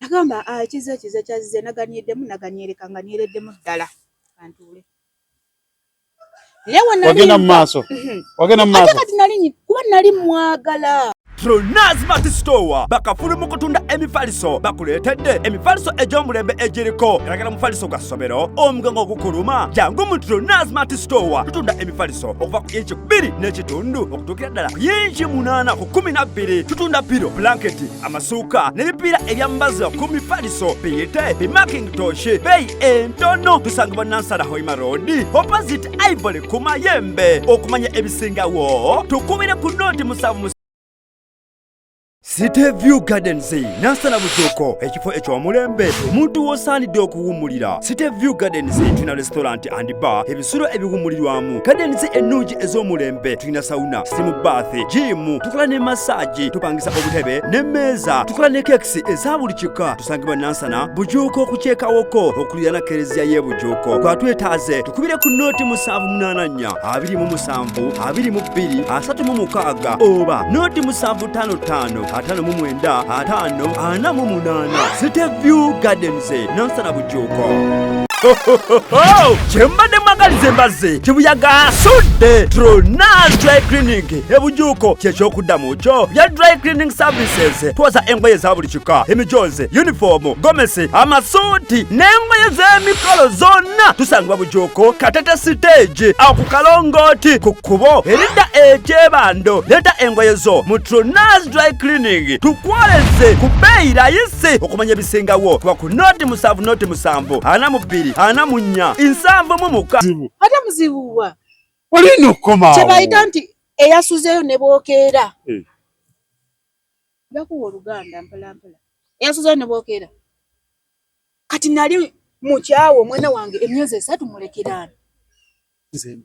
nagamba ah, ekize kize kyazze naganyiddemu naganyereka nga nyereddemu ddala kantuule. Wagenda mu maaso. Mhm. Wagenda mu maaso. Ate kati nali kuba nali mwagala. Tronaz Mart Store bakafulu mu kutunda emifaliso bakuleetedde emifaliso egy'omulembe egiriko galagala mufaliso gwa ssomero omugongo ogukuluma jangu mu Tronaz Mart Store tutunda emifaliso okuva ku inci 2.5 okutuukira ddala ku yinci 8 ku 12 tutunda piro blanketi amasuuka n'ebipiira ebyambazibwa ku mifaliso biyite bimakintosh beeyi entono tusangibwa Nansana Hoima Road opposite Ivory ku Mayembe okumanya ebisingawo tukubire ku noti 7 City View Gardens Nansana Bujuuko ekifo eky'omulembe omuntu w'osaanidde okuwummulira. City View Gardens tulina restaurant and bar, ebisulo ebiwummulirwamu, gardens ennungi ez'omulembe, tulina sauna, steam bath, gym, tukola ne massage, tupangisa obutebe n'emmeeza, tukola ne cakes eza buli kika. Tusangibwa Nansana Bujuuko ku kyekawoko okuliraana kereziya y'e Bujuuko. Twatwetaaze tukubire ku nooti 784 27 22 36 oba nooti 755 59 50 48. City View Gardens Nansana Bujuuko. Kyembadde mwagaliza embazzi kibuyaga asudde Tronaz Dry Cleaning ebujuuko kyekyokuddamu kyo bya dry cleaning services twoza engoye za buli kika emijoozi yunifoomu gomesi amasuuti n'engoye z'emikolo zonna tusangibwa bujuuko katete siteegi awo ku kalongooti ku kkubo eridda ekyebando leeta engoye zo mu Tronaz Dry Cleaning tukwoleze ku bbeeyi layisi okumanya ebisingawo kuba ku noti 7 noti 7 42 44 76. Ate muzibu wa olina okukomaawo kyebayita nti eyasuzeeyo ne bwokeera eh. Njakuwa oluganda mpolampola eyasuzeeyo ne bwokeera. Kati nali mukyawo omwana wange emyezi 3 mulekeraani. Nze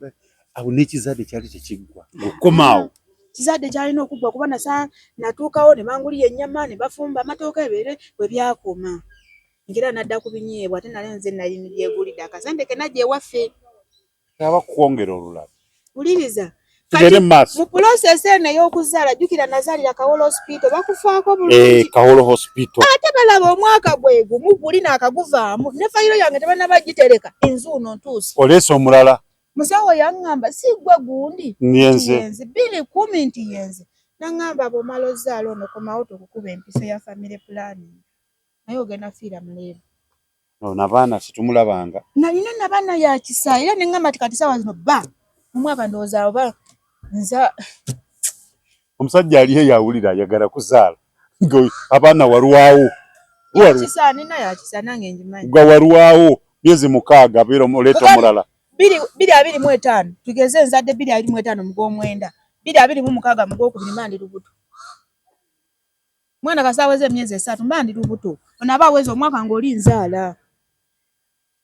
awo n'ekizadde kyali tekiggwa ng'okomaawo. Kizadde kyalina okuggwa kuba natuukawo ne bangulira ennyama ne bafumba amatooke ebeere bwe byakoma. Ngera nadda ku binyeebwa ate nali nze nali byegulidde akasente ke najja ewaffe. Aba kukwongera olulala. Wuliriza. Tugende mu maaso. Mu pulosesi eno ey'okuzaala jjukira nazaalira Kawolo Hospital bakufaako bulungi. Kawolo Hospital. Ate balaba omwaka gwe gumu guli naakaguvaamu ne fayiro yange tebannaba gitereka enzuuno ntuuse. Oleese omulala. Musawo yaŋŋamba si ggwe gundi. Nyenze. Nti yenze 210 nti yenze. Naŋŋamba bw'omala ozaala ono komawo tukukuba empiso ya family planning. Naye ogenda fiira mu leero. No, nabaana situmulabanga. Nalina nabaana ya kisa era ne ŋŋamba nti kati ssaawa zino bba mu mwaka ndowooza oba nza. Omusajja ali eyo awulira ayagala kuzaala. Nga abaana walwawo. Kisa nina ya kisa nange ngimanyi. Nga walwawo myezi 6 abeera oleeta omulala. 2025 tugeze nzadde 2025 mu gw'omwenda. 2026 mu gw'okubiri mba ndi lubuto. Mwana kasita aweza emyezi 3 mba ndi lubuto. Ono aba aweza omwaka ng'oli nzaala.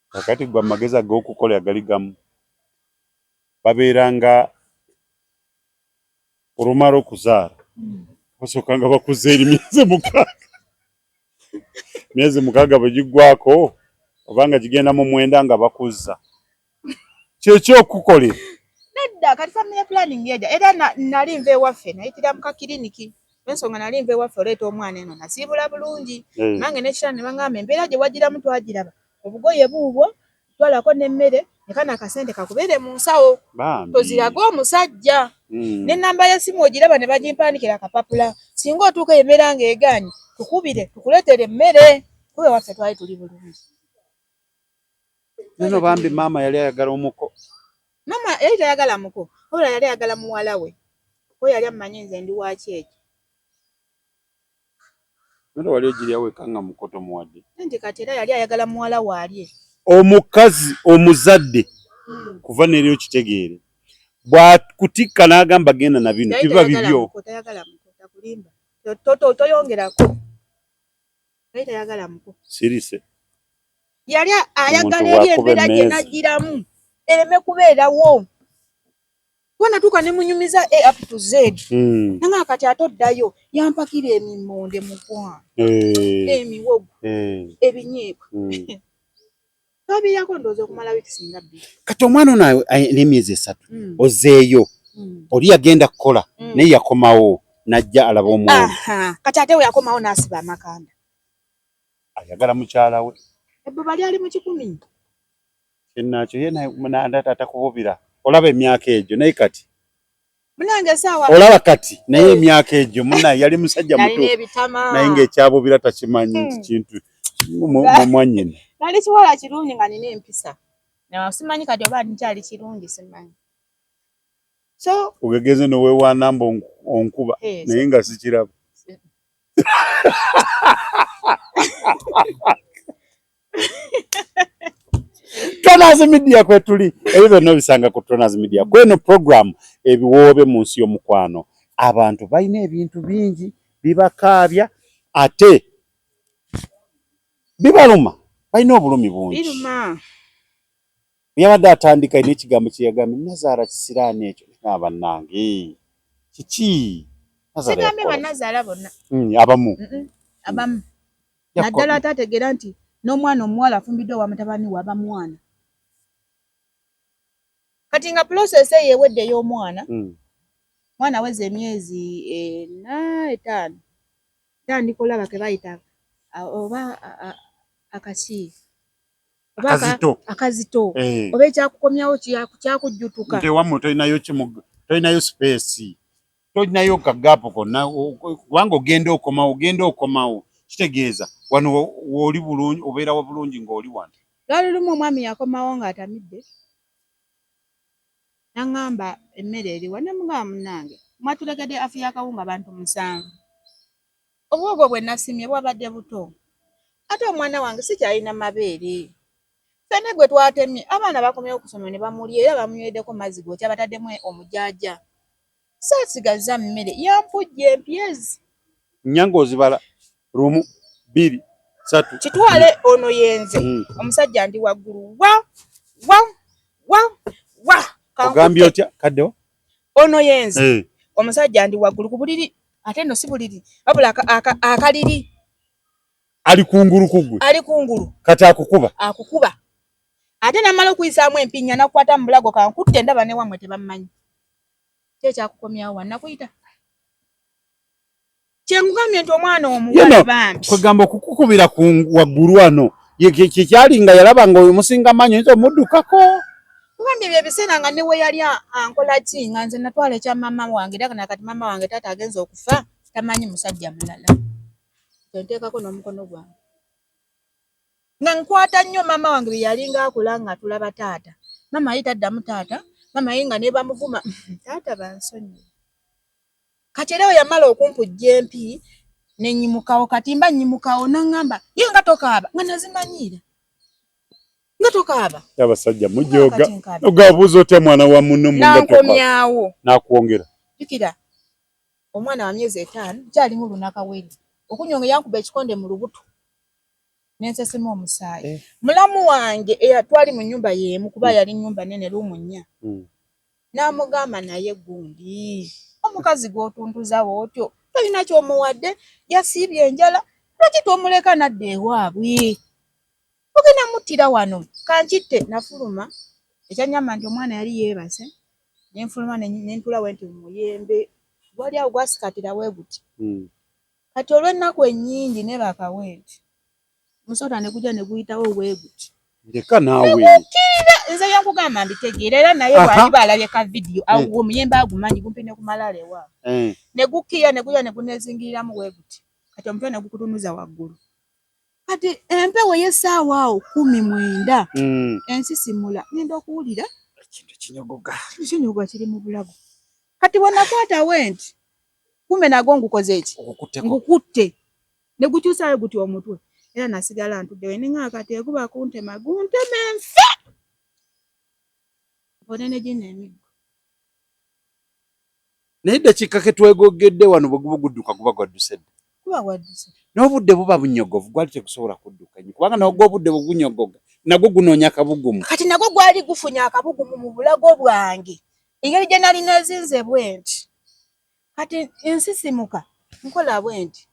Kakati gwe amagezi ag'okukola agali gamu. Babeera nga olumala okuzaala. Basooka nga bakuza eri myezi 6. Myezi 6 bwe giggwaako obanga gigenda mu 9 nga bakuzza. Kyekyokukolera. Nedda kati family planning yedda era nali nva ewaffe nayitira mu kakiriniki. Ensonga nali nva ewaffe oleeta omwana eno nasiibula bulungi. Nange n'ekitanda ne bangamba embeera gye wagiramu twagiraba. Obugoye buubwo twalako n'emmere ne kano akasente kakubeere mu nsawo. Tozirage omusajja. N'ennamba y'essimu ogiraba ne bagimpandikira akapapula. Singa otuuka embeera ng'egaanye tukubire tukuleetere emmere. Kuba ewaffe twali tuli bulungi. Nno bambi maama yali ayagala omuko. Maama yali tayagala muko, wabula yali ayagala muwala we. Ko yali ammanyi nze ndi wa kyeki. Nno wali ogirya wekka nga muko tomuwadde. Nti kati era yali ayagala muwala we alye. Omukazi omuzadde kuva n'eri okitegeere. Bw'akutikka n'agamba genda na bino biba bibyo. Tayagala muko, takulimba. Toyongerako. Yali tayagala muko. Sirise. Yali ayagala eri embeera gye nagiramu ereme kubeerawo. Kuba natuuka ne munyumiza A up to Z. Nanga kati ate oddayo yampakira emimonde mukwano. Emiwogo. Ebinyeebwa. Twabiryako ndowooza okumala wiiki singa 2. Kati omwana ono n'emyezi 3 ozeeyo. Oli yagenda kukola naye yakomawo n'ajja alaba omwana. Kati ate we yakomawo n'asiba amakanda. Ayagala mukyala we. Ebbuba lyali mu 1,000. Nakyo ye atakububira. Olaba emyaka egyo naye kati. Munange saawa. Olaba kati naye emyaka egyo munnaye yali musajja muto. Naye ng'ekyabubira takimanyi nti kintu mwannyina. Nali kiwala kirungi nga nina empisa. Simanyi kati oba nkyali kirungi simanyi. So ogegeze n'oweewaana mbu onkuba naye nga sikiraba. Tronas Media kwe tuli. Ebyo byonna obisanga ku Tronas Media. Kweno program ebiwoobe mu nsi y'omukwano. Abantu balina ebintu bingi bibakaabya ate bibaluma. Balina obulumi bungi. Biruma. Yabadde atandika n'ekigambo kye yagambye Nazaala kisiraani ekyo. Bannange kiki? Sigambye bannazaala bonna. Abamu. Abamu. Naddala atategeera nti n'omwana omuwala afumbiddwa wa mutabani we aba mwana. Kati nga process eyo ewedde ey'omwana, mwana aweza emyezi 4 5. Tandika olaba ke bayita oba akaki. Akazito. Akazito. Oba ekyakukomyawo kyakujjutuka. Nti ewammwe tolinayo kimu, tolinayo space. Tolinayo kagaapu konna kubanga ogenda okomawo, ogenda okomawo. Kitegeeza wano w'oli bulungi, obeerawo bulungi ng'oli wano. Lwali lumu omwami yakomawo ng'atamidde. N'aŋŋamba emmere eriwa, ne mugamba munnange mwatulekedde afu y'akawunga bantu 7. Obuwogo bwe nasimye bwabadde buto. Ate omwana wange sikyalina mabeere. Ffene gwe twatemye abaana bakomyewo ku ssomero ne bamulya era bamunywereddeko mazzi gookya bataddemu omujaaja. Saasigazza mmere yampujja empyezi. Nnya ng'ozibala 1 2 Satu. Kitwale ono yenze. Omusajja ndi waggulu wa wa wa wa. Ogambye otya kaddewo? Ono yenze. Omusajja ndi waggulu ku buliri, ate nno si buliri wabula akaliri. Ali kungulu kugwe. Ali kungulu. Kati akukuba. Akukuba. Ate namala okuyisaamu empinya nakwata mu bulago kankutte ndaba ne wammwe tebammanyi. Ki ekyakukomyawo wa nakuyita? Kyengugambye nti omwana omuwala bambi. Kwegamba okukukubira ku waggulu wano kyekyali nga yalaba nga oyo musinga maanyi oyinza omuddukako. Kugambye ebyo ebiseera nga ne we yali ankola ki nga nze natwala ekya maama wange era nakati maama wange taata agenze okufa tamanyi musajja mulala. Nteekako n'omukono gwange. Nga nkwata nnyo maama wange bye yalinga akola nga tulaba taata. Maama ye taddamu taata, maama ye nga ne bamuvuma taata bansonyiwe. Kati era we yamala okumpujja empi ne nnyimukawo, kati mba nnyimukawo n'aŋŋamba ye nga tokaaba, nga nazimanyiira. Nga tokaaba. Abasajja mujooga. Ogabuuza otya mwana wa munno mu nga tokaaba? N'ankomyawo. N'akwongera. Jjukira omwana wa myezi 5 nkyalimu lunakawere. Okunyonga yankuba ekikonde mu lubuto. Nensesema omusaayi. Mulamu wange twali mu nnyumba y'emu kuba yali nnyumba nnene luumu 4. N'amugamba naye gundi omukazi gw'otuntuza bw'otyo tolina ky'omuwadde, yasiibye enjala, lwaki tomuleka n'adda ewaabwe? Ogenda muttira wano kankitte. Nafuluma ekyannyamba nti omwana yali yeebase, ne nfuluma ne ntuula we nti muyembe gwali awo gwasikatira we guti. Kati olw'ennaku ennyingi neebaka we nti omusota ne gujja ne guyitawo bwe guti. Ndeka naawe. Negukkirira nze yankugamba mbitegeera era naye bw'aliba alabye ka vidiyo awo omuyembe agumanyi gumpi ne ku malaalo ewaabwe. Ne gukkirira ne gujja ne guneezingiriramu bwe guti. Kati omutwe ne gukutunuza waggulu. Kati empewo ey'essaawa awo 19 ensisimula ngenda okuwulira ekintu kinyogoga. Kinyogoga kiri mu bulago. Kati bwe nakwata we nti kumbe nagwo ngukoze eki? Ngukutte. Ne gukyusaayo guti omutwe. Era nasigala ntudde we ne ŋŋamba kati eguba kuntema gunteme nfe. Mpone ne gino emiggo. Naye eddakiika ke twegogedde wano bwe guba gudduka guba gwadduse dda. Guba gwadduse. N'obudde buba bunyogovu gwali tegusobola kudduka nnyo kubanga nagwo obudde bwe gunyogoga nagwo gunoonya akabugumu. Kati nagwo gwali gufunye akabugumu mu bulago bwange. Engeri gye nali neezinze bwe nti. Kati nsisimuka nkola bwe nti.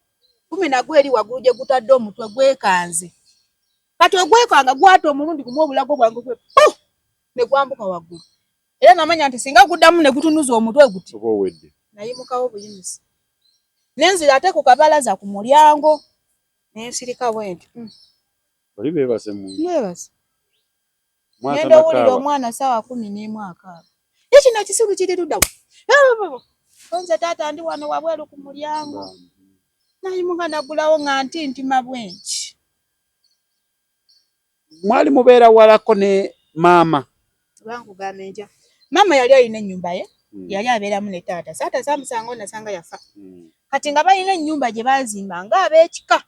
Kumbe nagwo eri waggulu gye gutadde omutwe gwekanze. Kati ogwekanga gwata omulundi gumu obulago bwange gwe pu! Ne gwambuka waggulu. Era namanya nti singa guddamu ne gutunuza omutwe guti. Oba owedde. Nayimukawo buyimusi. Ne nzira ate ku kabalaza ku mulyango. Ne nsirika bwe nti. Oli beebase mu nju. Beebase. Ngenda owulira omwana ssaawa 11 akaaba. Ye kino ekisiru kiri ludda wa? Nze taata ndi wano wabweru ku mulyango. Nayimuka naggulawo nga ntintima bwe nti. Mwali mubeera walako ne maama? Bankugamba enkya. Maama yali alina ennyumba ye, yali abeeramu ne taata. Taata saamusanga nasanga yafa. Kati nga balina ennyumba gye baazimba ng'ab'ekika.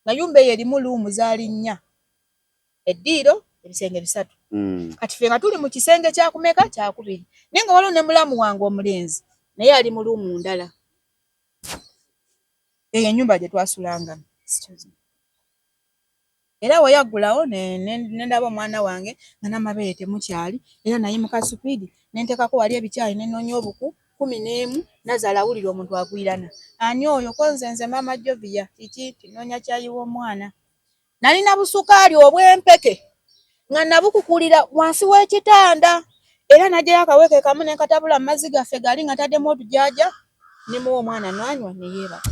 Nga nnyumba eyo erimu luumu zaali 4. Eddiiro, ebisenge 3. Kati ffe nga tuli mu kisenge kyakumeka kyakubiri. Naye nga waliwo ne mulamu wange omulenzi naye ali mu luumu ndala. Eyo ennyumba gye twasulangamu. Era we yaggulawo ne ndaba omwana wange nga n'amabeere temukyali era nayimuka supiidi ne nteekako wali ebikyayi ne nnoonya obuku 11 nazaala awulira omuntu agwirana. Ani oyo? Ko nze nze maama Jovia kiki tinoonya kyayi w'omwana. Nalina busukaali obw'empeke nga nabukukulira wansi w'ekitanda era n'aggyayo akaweke kamu ne nkatabula mu mazzi gaffe gali nga ntaddemu otujaaja ne muwa omwana n'anywa ne yeebaka.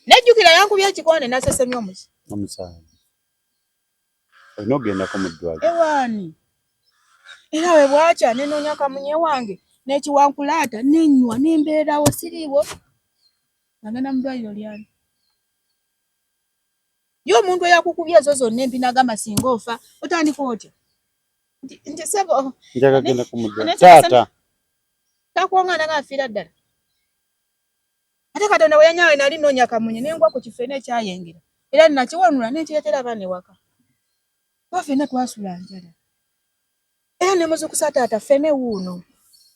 Nejjukira yankubye ekikonde n'asesemya omusaayi. Olina okugendako mu ddwaliro. Ewaani. Era we bwakya ne nnoonya kamunye wange n'ekiwankulaata ne nnywa ne mbeerawo siriiwo. Nga ngenda mu ddwaliro lyani. Ye omuntu eyakukubye ezo zonna empi n'agamba singa ofa otandika otya? Nti ssebo. Njagala kugendako mu ddwaliro. Taata. Takwonga nga afiira ddala. Ate Katonda bwe yanyawe nali nnoonya kamunye ne ngwa ku kifo ekyayengera. Era nakiwanula ne nkireetera abaana ewaka. Kuba ffenna twasula njala. Era ne muzukusa taata ffene wuuno.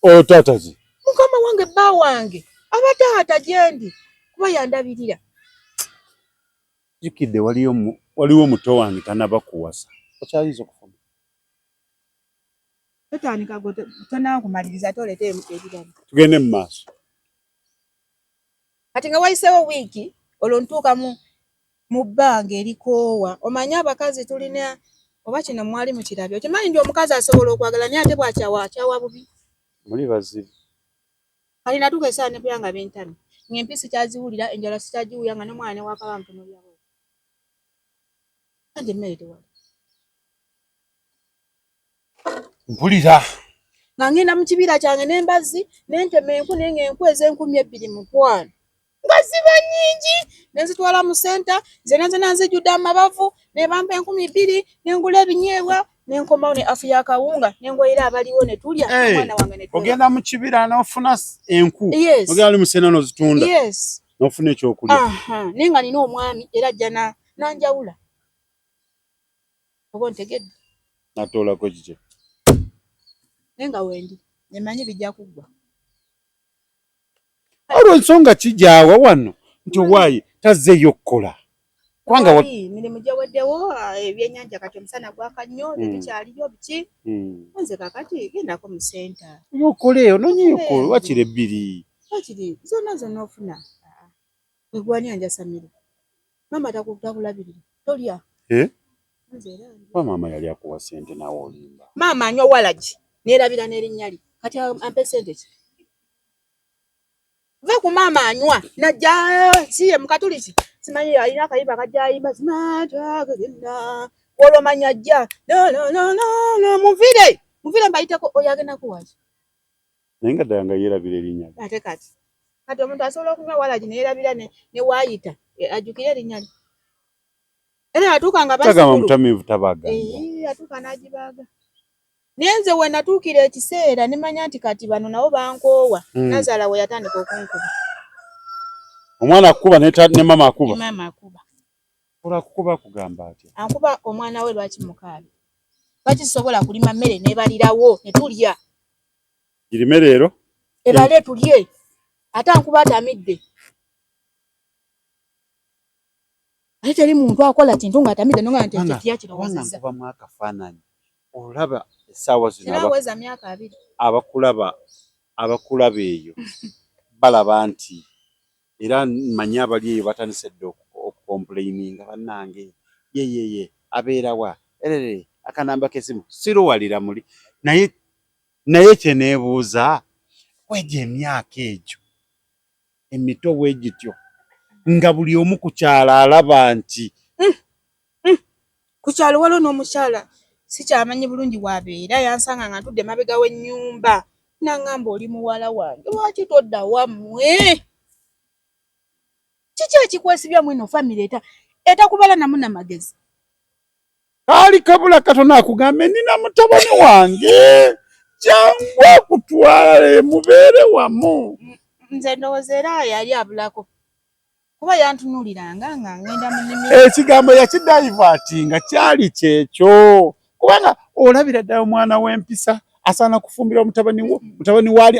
Oyo taata ki? Mukama wange bba wange aba taata gye ndi kuba yandabirira. Jjukidde waliyo waliwo muto wange tanaba kuwasa. Okyayinza okufuna. Totandika gwe tonankumaliriza ate oleete ebirala. Tugende mu maaso. Kati nga wayiseewo wiiki olwo ntuuka mu mu bbanga erikoowa. Omanyi abakazi tulina oba kino mwali mukirabye okimanyi nti omukazi asobola okwagala naye ate bw'akyawa akyawa bubi. Muli bazibu. Kati natuuka essaawa ne mpulira nga bintamye ng'empi sikyaziwulira enjala sikyagiwulira nga n'omwana ne bw'akaaba ntunuulira bwenti anti emmere tewali. Mpulira. Nga ngenda mu kibira kyange n'embazzi ne ntema enku naye ng'enku ez'enkumi ebbiri mukwano nga ziba nnyingi ne nzitwala mu ssenta zena zena nzijjudde amabavu ne bampa 2000 ne ngula ebinyeebwa ne nkomawo ne afu y'akawunga ne ngoyera abaliwo ne tulya omwana wange ne ogenda mu kibira n'ofuna enku ogenda ali mu ssenta n'ozitunda n'ofuna ekyokulya naye nga nina omwami era ajja n'anjawula oba ontegedde natoolako kikye naye nga wendi emanyi bijja kuggwa olwo ensonga kijaawa wano nti owaaye tazzeeyo kukola kubanga mirimu gyeweddewo ebyenyanja kati omusana gwaka nnyo hmm. tetukyaliyo biki hmm. nze kakati gendako mu senta yokoleeyo nonyeeko wakiri ebbiri wakiri zonna zonna ofuna egwani anjasamira maama takulabirira tolya eh? Kuba maama yali akuwa sente nawe olimba. Maama anywa walagi nerabira n'erinnya lye kati ampe sente ki? Va ku maama anywa najja siye mukatuliki simanyi alina akayimba kajja ayimba simatagena olwo manya ajja muvire muvire mbayiteko oyo agenda kuwaki naye nga ddala nga yeerabira erinnya lye ate kati kati omuntu asobola okunywa walagi neyerabira ne waayita eh, ajjukire erinnya lye era yatuuka nga bagamba mutamiivu tabaga eh, yatuuka n'agibaaga naye nze we natuukira ekiseera ne manya nti kati bano nabo bankoowa hmm. nazaala we yatandika okunkuba omwana akukuba ne mama akuba mama akuba olwakukuba akugamba atya ankuba omwana we lwaki mukaabi lwaki sisobola kulima mmere nebalirawo ne tulya girime leero ebale tulye ate ankuba atamidde ate teri muntu akola kintu nga atamidde nonga nti ekyo tiyakirowozeza nkubamu akafaananyi olaba essaawa zino aweza myaka abiri abakulaba abakulaba eyo balaba nti era manyi abali eyo batandise dda okukompuleyininga bannange yeyeye abeerawa erere akanamba kesimu siruwalira muli naye naye kyeneebuuza kwegyo emyaka egyo emito bwe gityo nga buli omu ku kyalo alaba nti mm, mm. ku kyalo waliwo n'omukyala sikyamanyi bulungi wabeera yansanga nga ntudde mabega w'ennyumba nangamba oli muwala wange lwaki todda wammwe kiki ekikwesibya mweno famire eta etakubala namu namagezi Kaali kabula katono akugambe nina mutabani wange jangu akutwale mubeere wamu. Nze ndowooza era yali abulako kuba yantunuuliranga nga ngenda mu nnimiro. Ekigambo yakidaivatinga kyali kyekyo kubanga olabira ddala omwana w'empisa asaana kufumbira mutabani wo mutabani waali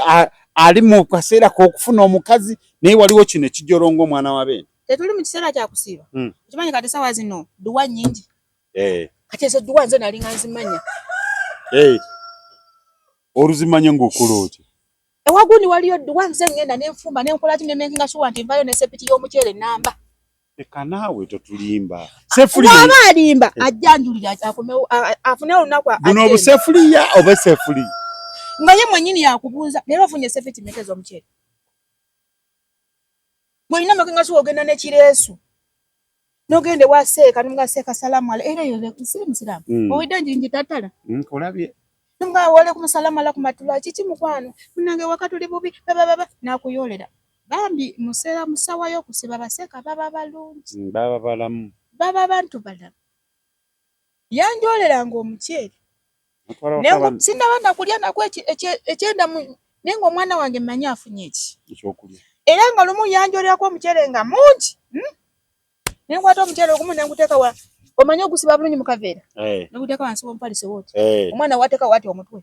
ali mu kaseera k'okufuna omukazi naye waliwo kino ekijolonga omwana wa beene. Tetuli mu kiseera kya kusiiba hmm. Okimanyi kati sawa zino duwa nyingi eh. Kati ezo duwa nze nali nga nzimanya eh. Oluzimanya ng'okola otya? Ewagundi waliyo duwa nze ngenda nenfumba nenkola ki nemenkinga shuwa nti nvayo ne sepiti y'omuceere namba. Leka naawe totulimba. Waba alimba eh. ajja anjulira akomewo afune olunaku buno obusefuliya oba esefuliya nga ye mwennyini yakubuuza leero ofunye sepiti meka ez'omuceere Bwolina amakenga suwa ogenda nekireesu nogenda ewa seeka nomuga seeka salamu ala era eyo siri musiraamu mm. owedde njinji tatala nkulabye mm, nomuga walekum salamu ala kumatula kiki mukwano munange waka tuli bubi babababa nakuyolera bambi museera musawa y'okusiba baseeka baba balungi mm, baba balamu baba bantu balamu yanjoleranga omuceere sinaba nakulya nako ekyenda naye nga omwana wange mmanyi afunye eki era nga lumu yanjolerako omuceere nga mungi hmm? nenkwata omuceere ogumu nenguteeka wa omanyi ogusiba bulungi mu kaveera eh. neguteeka wansi w'omufaliso wooti eh. omwana wateeka wati omutwe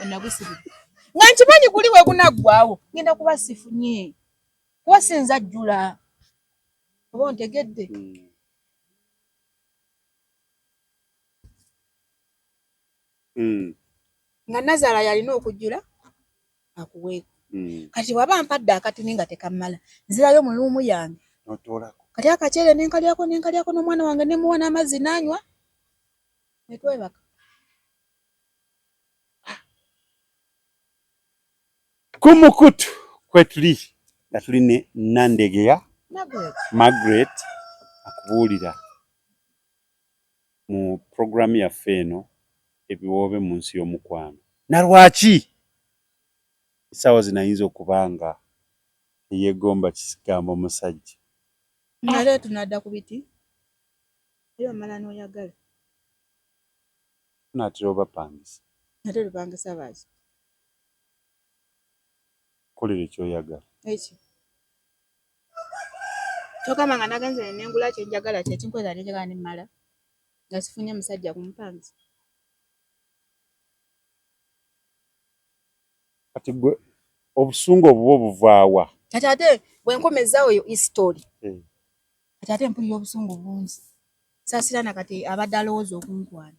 wenagusibira nga nkimanyi guli wegunaggwawo ngenda kuba sifunye kuba sinza jjula oba ontegedde hmm. Nga nazaala yalina okujjula akuweeko. Kati waba mpadde akatini nga tekammala, nzirayo mu luumu yange kati akaceere nenkalyako nenkalyako n'omwana wange nemuwa n'amazzi n'anywa netwebaka. Ku mukutu kwetuli nga tuli ne Nandegeya Margaret akubuulira mu puroguramu yaffe eno ebiwoobe mu nsi y'omukwano. Na lwaki essaawa zino ayinza okuba nga teyeegomba kigambo musajja. Ate tunadda ku biti era omala n'oyagala. Tunaatera obapangisa. Ate lupangisa baaki? Kolera ekyoyagala. Eki? Kyogamba nga nagenze ne nengula kye njagala kye kinkweza ne njagala ne mmala nga sifunye musajja kumpangisa. Kati gwe obusungu obuba obuvaawa? Kati ate bwe nkomezaawo eyo history. Kati ate mpulira obusungu bungi. Saasira na kati abadde alowooza okunkwana.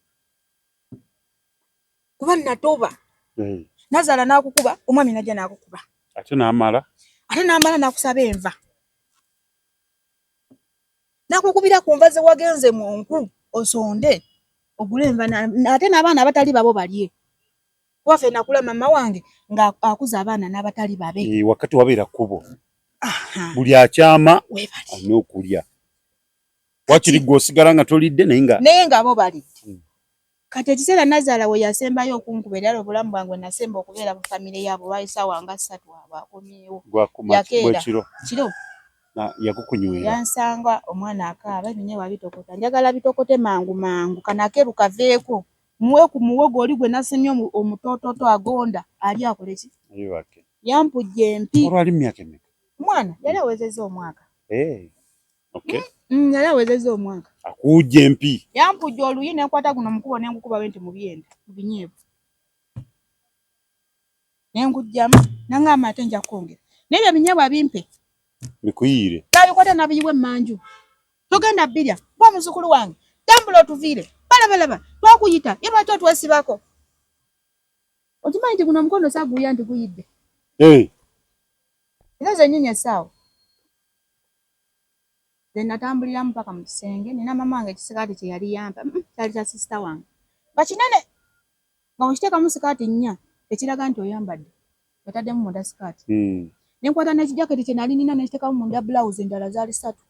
Kuba natoba. Nazaala n'akukuba, omwami n'ajja n'akukuba. Ate n'amala? Ate n'amala n'akusaba enva. N'akukubira ku nva ze wagenze mu nku osonde ogule enva ate n'abaana abatali babo balye. Kuba ffe nakula mama wange nga akuza abaana n'abatali babe. Wakati wabeera kkubo. Buli akyama alina okulya. Wakiri gwe osigala nga tolidde naye nga naye nga bo balidde. Kati ekiseera nazaala we yasembayo okunkuba era obulamu bwange nasemba okubeera mu famire yaabwe lwali ssaawa nga ssatu abo akomyewo. Yakeera kiro yakukunywera. Yansanga omwana akaaba ebinyeebwa bitokota njagala bitokote mangu mangu kano akeeru kaveeko muwe ku muwogo oli gwe nasimye omutoototo agonda ali akole ki? Yampujja empi. Olwali mu myaka emeka? Omwana yali awezezza omwaka. Okay. Yali awezezza omwaka. Akuwujja empi. Yampujja oluyi ne nkwata guno omukubo ne ngukuba bwe nti mu byenda mu binyeebwa. Ne nkugyamu n'angamba ate nja kwongera. Naye ebyo ebinyeebwa bimpe. Bikuyiire. N'abikwata n'abiyiwa emmanju. Togenda birya. Gwe muzzukulu wange. Tambula otuviire. Balabalaba twakuyita ye lwaki otwesibako? Okimanyi nti guno omukono saaguwulira nti guyidde. Era zennyini essaawa. Nze natambuliramu paka mu kisenge nina maama wange ekisikaati kye yali yampa kyali kya sisita wange nga kinene nga bw'okiteekamu sikaati nnya ekiraga nti oyambadde otaddemu munda sikaati. Ne nkwata n'ekijaketi kye nali nina ne nkiteekamu munda bulawuzi endala zaali ssatu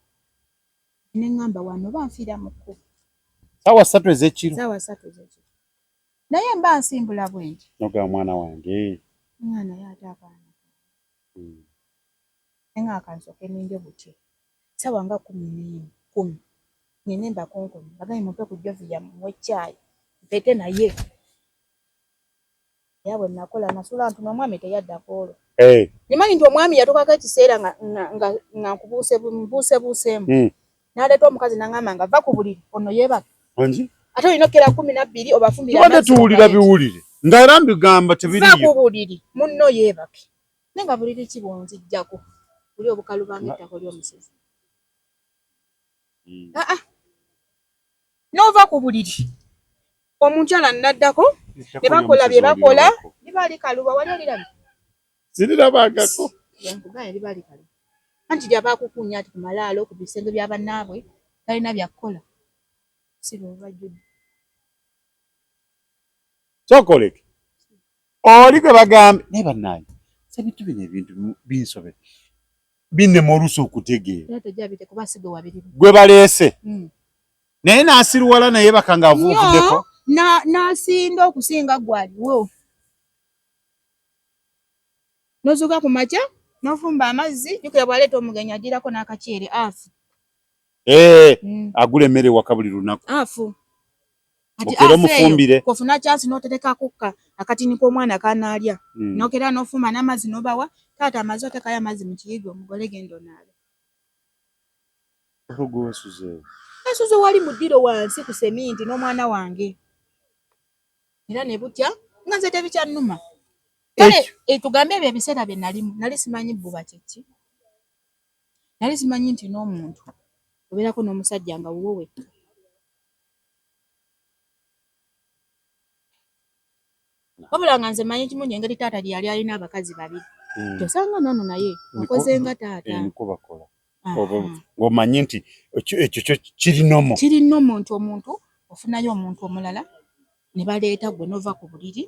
ne ŋŋamba wano oba nfiira mu kkubo. Ssaawa ssatu ez'ekiro? Ssaawa ssatu ez'ekiro. Naye mba nsimbula bwe nti. N'ogamba mwana wange. Mwana ye ate akaana kange. Ne ŋŋamba ka nsooke nninde bukye. Ssaawa nga kkumi n'emu, kkumi ŋŋende mbakonkone mbagambe mumpe ku Jovia mmuwe caayi mpete naye. Era bwe nakola nasula ntuno omwami teyadda ku olwo. Nkimanyi nti omwami yatuukako ekiseera nga nkubuusebuuseemu. N'aleeta omukazi n'aŋŋamba nga va ku buliri ono yeebake. Ate olina okukera 12 obafumbire Tubadde amazzi tuwulira obalete. biwulire nga era mbigamba tebiriiyo. Va ku buliri munno yeebake. Naye nga buliri ki bw'onziggyako buli obukaluba ng'ettako ly'omusezi. N'ova ku buliri omukyala n'addako ne bakola bye bakola liba likaluba wali olirabye? Sirirabangako. Nkugambye liba likaluba. Anti lyaba akukuunya ati ku malaalo ku bisenge bya bannaabwe talina bya kukola. Si lwe bajjudde. Sooka oleke. Oli gwe bagambye naye bannange ebintu bino ebintu binsobera binnema oluusi okutegeera. Gwe baleese. Naye n'asiruwala naye baka ng'avuuvuddeko. N'asinda okusinga gwe aliwo. N'ozuuka ku makya n'ofumba amazzi jjukira bw'aleeta omugenyi agirako n'akaceere afu. Agula emmere ewaka buli lunaku. Afu. Kati Okera omufumbire. Kofuna chance n'oterekako akatini k'omwana k'anaalya. N'okera n'ofumba n'amazzi n'obawa taata amaze oteekayo amazzi mu kiyigo omugole genda onaabe. Olwo gwe wasuzeewo? Nasuze wali mu ddiro wansi ku seminti n'omwana wange. Era ne butya nga nze tebikyannuma. Kale tugambe ebyo ebiseera bye nalimu nali simanyi bbuba kye ki. Nali simanyi nti n'omuntu obeerako n'omusajja nga wuwo wekka. Wabula nga nze manyi kimu engeri taata gye yali alina abakazi babiri. Tosanga nono naye akoze nga taata. Eh, niko bakola. Ng'omanyi nti ekyo kyo kiri nomo. Kiri nomo nti omuntu ofunayo omuntu omulala ne baleeta gwe n'ova ku buliri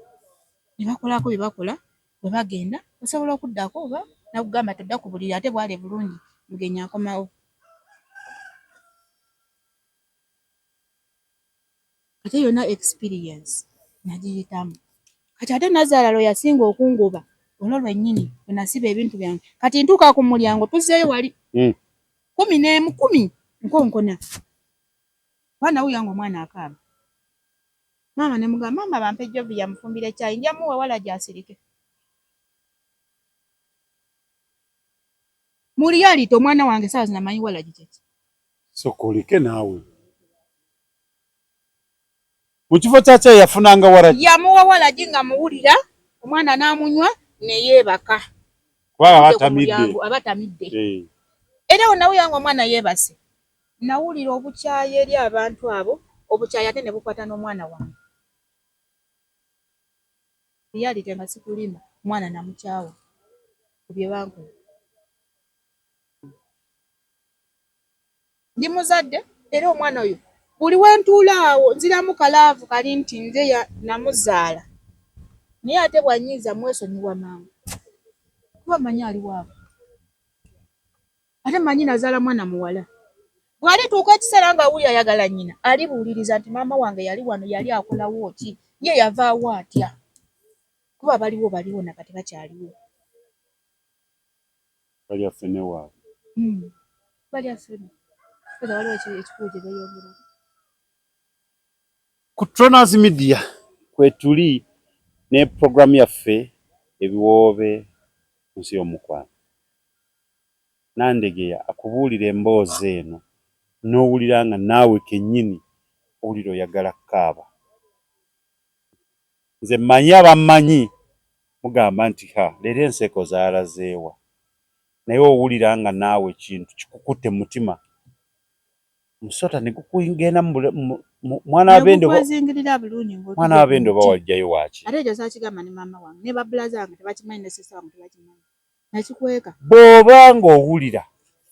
ne bakolako bye bakola bwe bagenda osobola okuddako oba nakugamba todda ku buliri ate bwale bulungi mugenyi akomawo. Ate yonna experience nagiyitamu. Kati ate nazaala lwe yasinga okungoba olwo lwennyini lwe nasiba ebintu byange. Kati ntuuka ku mulyango tuzzeeyo wali 11 10 nkonkona. Kuba nawulira ng'omwana akaaba. Maama ne mugamba maama bampe Jovia mufumbire caayi nja muwa walagi asirike. Mu reality omwana wange essaawa zino amanyi walagi kye ki. Sooka oleke naawe. Mu kifo kya caayi yafunanga waragi. Yamuwa walagi nga muwulira omwana n'amunywa ne yeebaka. Kuba aba atamidde. Aba atamidde. Eh. Era awo nawulira ng'omwana yeebase. Nawulira obukyayi eri abantu abo, obukyayi ate ne bukwata n'omwana wange. Reality nga sikulimba, omwana namukyawa ku bye bankola. Ndi muzadde era omwana oyo buli we ntuula awo nziramu kalaavu kali nti nze namuzaala naye ate bw'annyiiza mwesonyiwa mangu kuba mmanyi ali waabwe ate mmanyi nazaala mwana muwala. Bw'alituuka ekiseera ng'awulira ayagala nnyina alibuuliriza nti maama wange yali wano yali akolawo ki ye yavaawo atya kuba baliwo baliwo na kati bakyaliwo. Balya ffene waabwe. Hmm. Balya ffene. Era waliwo ekikulu gye beeyongerako. Ku Tronas Media kwetuli ne programu yaffe ebiwoobe ku nsi y'omukwano. Nandegeya akubuulira emboozi eno n'owulira nga naawe kennyini owulira oyagala kukaaba. Nze mmanyi abammanyi mugamba nti ha leero enseko zaalazeewa naye owulira nga naawe ekintu kikukutte mu mutima musota ne gukugenda mwana wa bendi mwana wa bendi oba wajjayo waaki ate ekyo saakigamba ne maama wange ne babulaza wange tebakimanyi ne sista wange tebakimanyi nakikweka bw'oba ng'owulira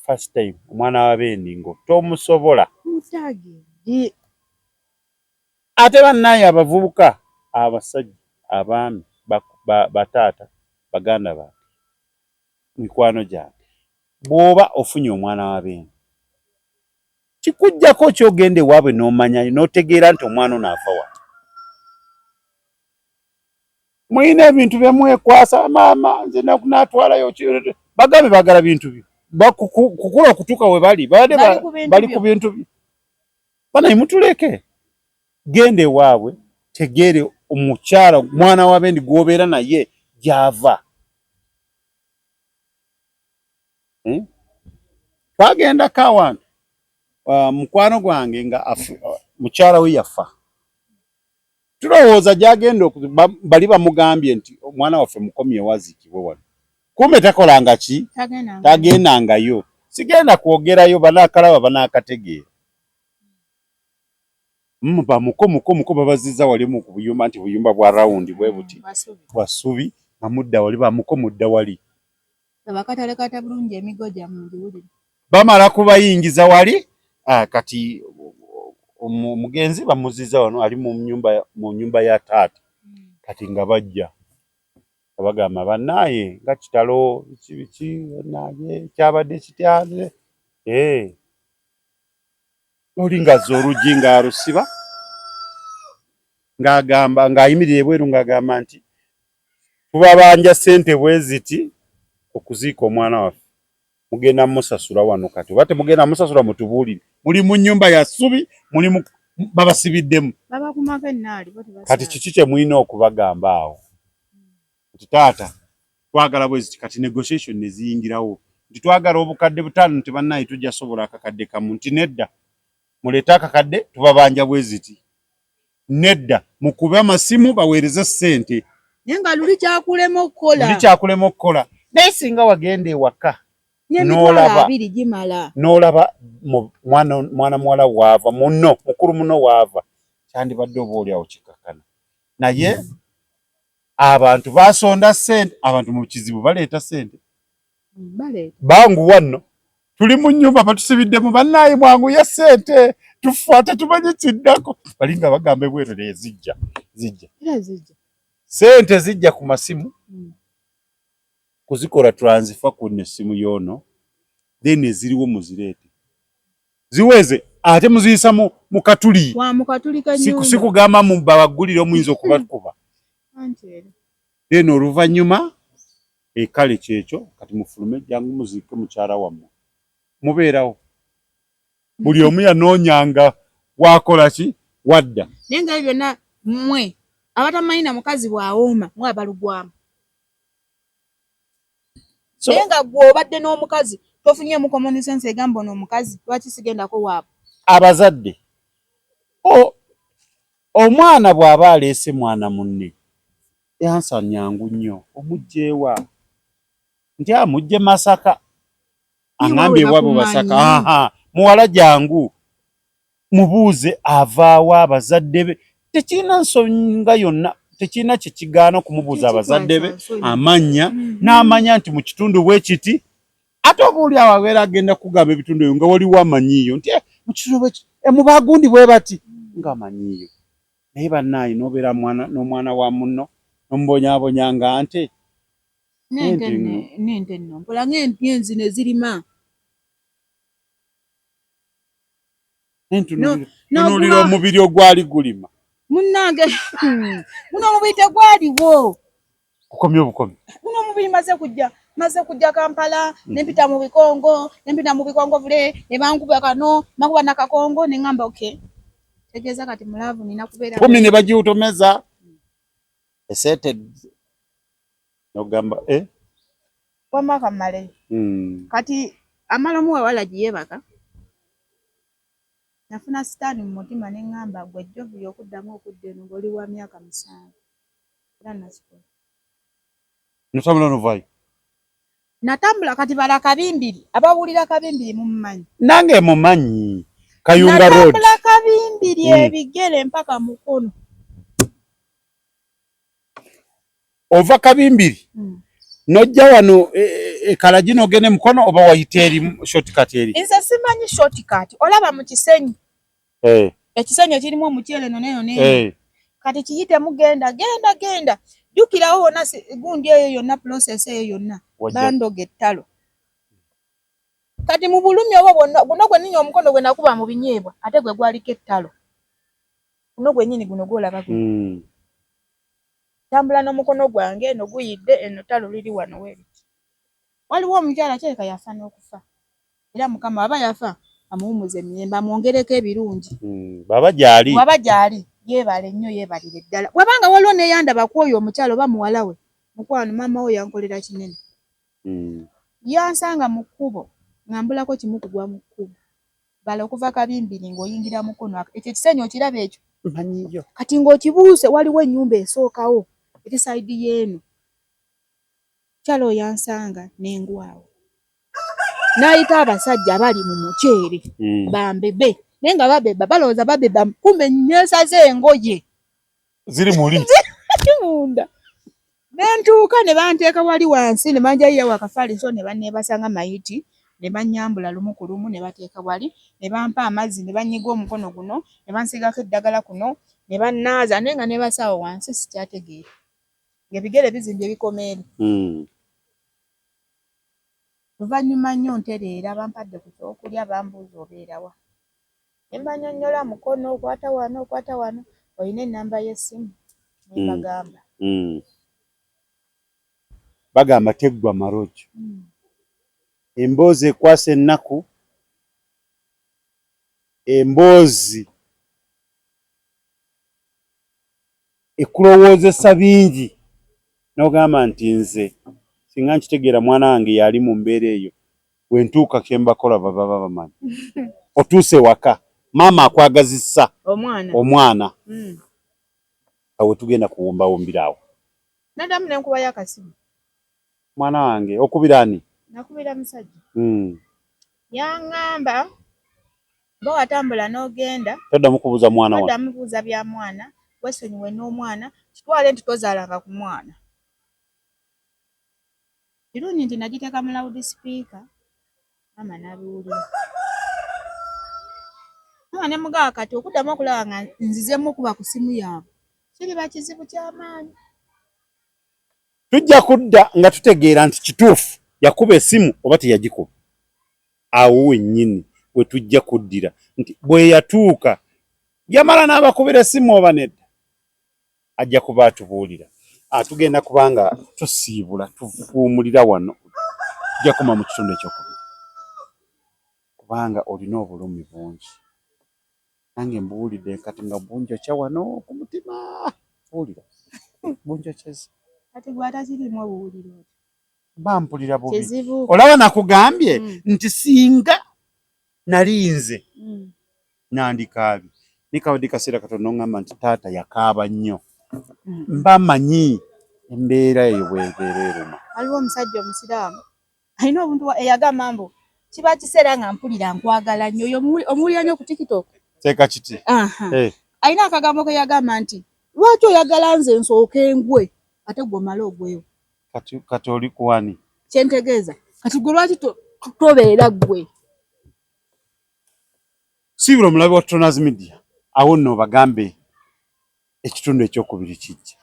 first time omwana wa bendi ngo tomusobola mutagedi Ate bannaaye abavubuka, abasajja, abaami, bataata, baganda bange, mikwano gyange, bw'oba ofunye omwana wa beene, kikuggyako ki ogenda ewaabwe n'omanya n'otegeera nti omwana ono ava wa? Mulina ebintu bye mwekwasa, maama nze natwalayo bagambe baagala bintu byo kukula okutuuka we bali babadde bali ku bintu byo. Banaye mutuleke genda ewaabwe tegeere omukyala mwana wa bendi gwobeera naye gyava hmm? Twagendako awantu mukwano gwange nga mukyala we yafa tulowooza gyagenda bali bamugambye nti omwana waffe mukomyewo aziikibwe wano kumbe takolanga ki tagendangayo sigenda kwogerayo banaakalaba banaakategeera bamuko muko muko babaziza wali mu buyumba nti buyumba bwa rawundi bwe buti bwa ssubi nga mudda wali bamuko mudda wali Abakatalekata bulungi emigo gyammwe ngiwulire. Bamala kubayingiza wali ah, kati omugenzi bamuziza wano ali mu nyumba mu nyumba ya taata hmm. Kati nga bajja nga bagamba bannaaye nga kitalo biki biki naye kyabadde kitya eh. Oli ng'azza oluggi ng'alusiba ng'agamba ng'ayimirira ebweru ng'agamba nti tubabanja ssente bwe ziti okuziika omwana waffe mugenda musasula wano kati oba temugenda musasula mutubuulire muli mu nnyumba ya ssubi muli babasibiddemu kati kiki kye mulina okubagamba awo nti taata twagala bweziti kati negotiation neziyingirawo nti twagala obukadde butaano nti bannaye tujja sobola akakadde kamu nti nedda muleete akakadde tubabanja bweziti nedda mukube amasimu baweereze ssente naye nga luli kyakulema okukola luli kyakulema okukola naye singa wagenda ewaka n'olaba abiri gimala n'olaba mwana mwana muwala waava muno mukulu muno waava kyandibadde oba oli awo kikakkana naye. Abantu basonda sente, abantu mu kizibu baleeta sente. Banguwa nno, tuli mu nnyumba batusibiddemu, bannaaye mwanguye sente, tufa tetumanyi kiddako. Balinga bagamba ebweru naye zijja zijja sente zijja ku masimu kuzikola transfer ku nessimu yoono, then eziriwo muzireete ziweze ate muziyisa mu katuli, sikugamba babaggulire omuyinza okubakuba. Then oluvannyuma ekale kyekyo kati mufulume jangu muziike mukyala wammwe, mubeerawo buli omu yanoonyanga wakola ki wadda. Naye nga ebyo byonna mmwe abatamanyi na mukazi bw'awooma mwe abalugwamu. Naye nga gwe obadde n'omukazi tofunyemu common sense egamba ono omukazi lwaki sigendako waabwe. Abazadde omwana bw'aba aleese mwana munne, yansa nyangu nnyo, omuggyewa nti amugye Masaka, aŋambye ewaabwe Masaka, muwala jangu mubuuze avaawa abazadde be. Tekirina nsonga yonna, tekirina kye kigaana okumubuuza abazadde be amannya, n'amanya nti mu kitundu bwe kiti. Ate oba oli awo abeera agenda kugamba ebitundu ebyo nga waliwo amanyiiyo nti mu kitundu bwe kiti mu bagundi bwe bati ng'amanyiiyo. Naye bannaaye n'obeera n'omwana wa munno n'omubonyaabonya nga nte. N'ente nno mpola ng'enzino ezirima. Ntunuulira omubiri ogwali gulima. Munnange guno omubiri tegwaliwo. Kukomye obukomi. Guno omubiri maze kujja Kampala ne mpita mu bikongo, ne mpita mu bikongovule ne bankuba kano, bankuba nakakongo ne ŋŋamba okay. Tegeeza kati mu laavu nina kubeera. Kumi ne bagiwutomeza. Esente n'ogamba eh. Wamma kammaleyo. Kati amala omuwa walagi yeebaka. Nafuna sitaani mu mutima ne ŋŋamba gwe Jovia okuddamu okudda eno ng'oli wa myaka 7. Era nakikola. Notambula novaayo? Natambula kati bala Kabimbiri, abawulira Kabimbiri mumumanyi. Nange mumanyi. Kayunga Road. Natambula Kabimbiri ebigere mpaka Mukono. Ova Kabimbiri nojja wano e Kalagi n'ogenda Mukono oba wayita eri shortcut eri? Nze simanyi shortcut. Olaba mu Kisenyi. Ekisenyi ekirimu omuceere eno n'eno n'eno. Kati kiyitemu genda genda genda. Jjukirawo wonna gundi eyo yonna process eyo yonna bandoga ettalo. Kati mu bulumi obwo bwonna guno gwennyini omukono gwe nakuba mu binyeebwa ate gwe gwaliko ettalo. Guno gwennyini guno gw'olaba guno. Ntambula n'omukono gwange eno guyidde eno ttalo liri wano weriti. Waliwo omukyala kirabika yafa n'okufa era Mukama aba yafa amuwummuze emirembe amwongereko ebirungi. Bw'aba gy'ali. Bw'aba gy'ali yeebale nnyo yeebalire ddala. Bw'abanga waliwo n'eyandaba ku oyo omukyala oba muwala we, mukwano maama wo yankolera kinene. Yansanga mu kkubo nga mbulako kimu kugwa mu kkubo. Bala okuva Kabimbiri ng'oyingira Mukono ekyo ekisenyi okiraba ekyo? Mmanyiyo. Kati ng'okibuuse waliwo ennyumba esookawo eri sayidi y'eno. Mukyala oyo yansanga ne ngwawo. N'ayita abasajja abali mu muceere bambebe naye nga babeba balowooza babeba kumbe neesaze engoye. Ziri muli? Ziri munda. Ne ntuuka ne banteeka wali wansi ne banjayiyawo akafaliso ne banneebasa nga mayiti ne bannyambula lumu ku lumu ne bateeka wali ne bampa amazzi ne bannyiga omukono guno ne bansiigako eddagala kuno ne bannaaza naye nga neebase awo wansi sikyategeera. Ng'ebigere bizimbye bikoma eri. Luvannyuma nnyo ntereera bampadde ku kyokulya bambuuza obeera wa. Ne mbannyonnyola Mukono okwata wano okwata wano olina ennamba y'essimu ne mbagamba. Bagamba teggwa marojo. Emboozi ekwasa ennaku, emboozi ekulowoozesa bingi n'ogamba nti nze singa nkitegeera mwana wange yali mu mbeera eyo bwe ntuuka kye mbakola baba bamanyi. Otuuse waka maama akwagazisa omwana awo tugenda kuwumbawumbira awo. Naddamu ne nkubayo akasimu. Mwana wange okubira ani? Nakubira musajja. Yaŋŋamba bwe watambula n'ogenda. Toddamu kubuuza mwana wange. Toddamu kubuuza bya mwana. Wesonyiwe n'omwana, kitwale nti tozaalanga ku mwana. Kirungi nti nagiteeka mu loud speaker, maama n'abiwulira. Maama ne mugamba kati okuddamu okulaba nga nzizemu okuba ku ssimu yaabwe kiriba kizibu ky'amaanyi. Tujja kudda nga tutegeera nti kituufu yakuba essimu oba teyagikuba. Awo wennyini we tujja kuddira nti bwe yatuuka yamala n'abakubira essimu oba nedda. Ajja kuba atubuulira. Ah, tugenda kuba nga tusiibula tufuumulira wano, tujja kukoma mu kitundu ekyokubiri kubanga olina obulumi bungi. Nange mbuwulidde kati nga bunjokya wano ku mutima. Wulira bunjokyeza. Kati gwe atakirimu obuwulira otyo? Mba mpulira bubi. Olaba nakugambye nti singa nali nze nandikaabye. Naye kabadde kaseera katono n'oŋŋamba nti taata yakaaba nnyo. Mba manyi embeera eyo bw'ebeera eruma. Waliwo omusajja omusiraamu alina obuntu eyagamba mbu kiba kiseera nga mpulira nkwagala nnyo. Oyo omuwulira nnyo ku TikTok. Teeka kiti. Alina akagambo ke yagamba nti lwaki oyagala nze nsooke ngwe ate gwe omale ogwewo. Kati oli kuwani? Kyentegeeza kati gwe lwaki tobeera ggwe? Siibula omulabi wa Tonaz Media, awo nno obagambe ekitundu ekyokubiri kijja.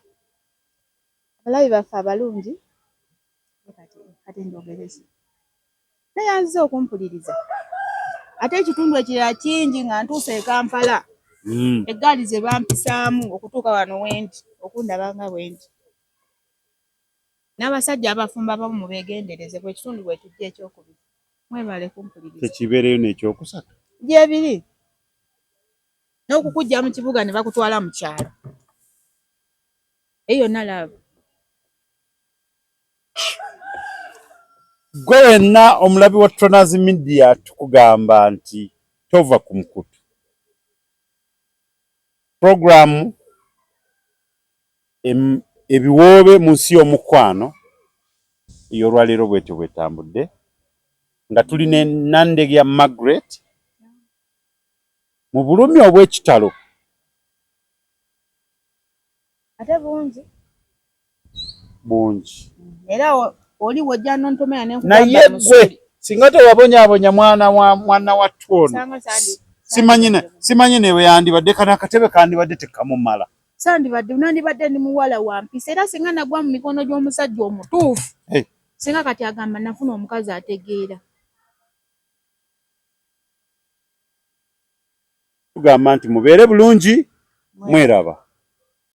Abalabi baffe abalungi, kati njogere ki? Neyanziza okumpuliriza. Ate ekitundu ekirala kingi nga ntuuse e Kampala. Eggaali ze bampisaamu okutuuka wano wendi, okundaba nga bwendi. N'abasajja abafumbo abamu mubeegendereze bwe kitundu bwe kijja ekyokubiri. Mwebale kumpuliriza. Tekibeereyo n'ekyokusatu? Gyebiri. N'okukuggya mu kibuga ne bakutwala mu kyalo. Eyo yonna laavu. Ggwe wenna omulabi wa Tonaz Media tukugamba nti tova ku mukutu. Pulogulaamu ebiwoobe mu nsi y'omukwano ey'olwaleero bwetyo bwetambudde nga tuli ne Nandegya Margaret mu bulumi obw'ekitalo. Ate bungi bungi era oli wojja nontomera nenkugamba naye gwe singa tewabonyabonya mwana wa mwana wa tuono simanyi newe yandibadde kano akatebe kandibadde tekamumala. Sandibadde nandibadde ndi muwala wa mpisa era singa nagwa mu mikono gy'omusajja omutuufu hey. Singa kati agamba nafuna omukazi ategeera. Tugamba nti mubeere bulungi mweraba.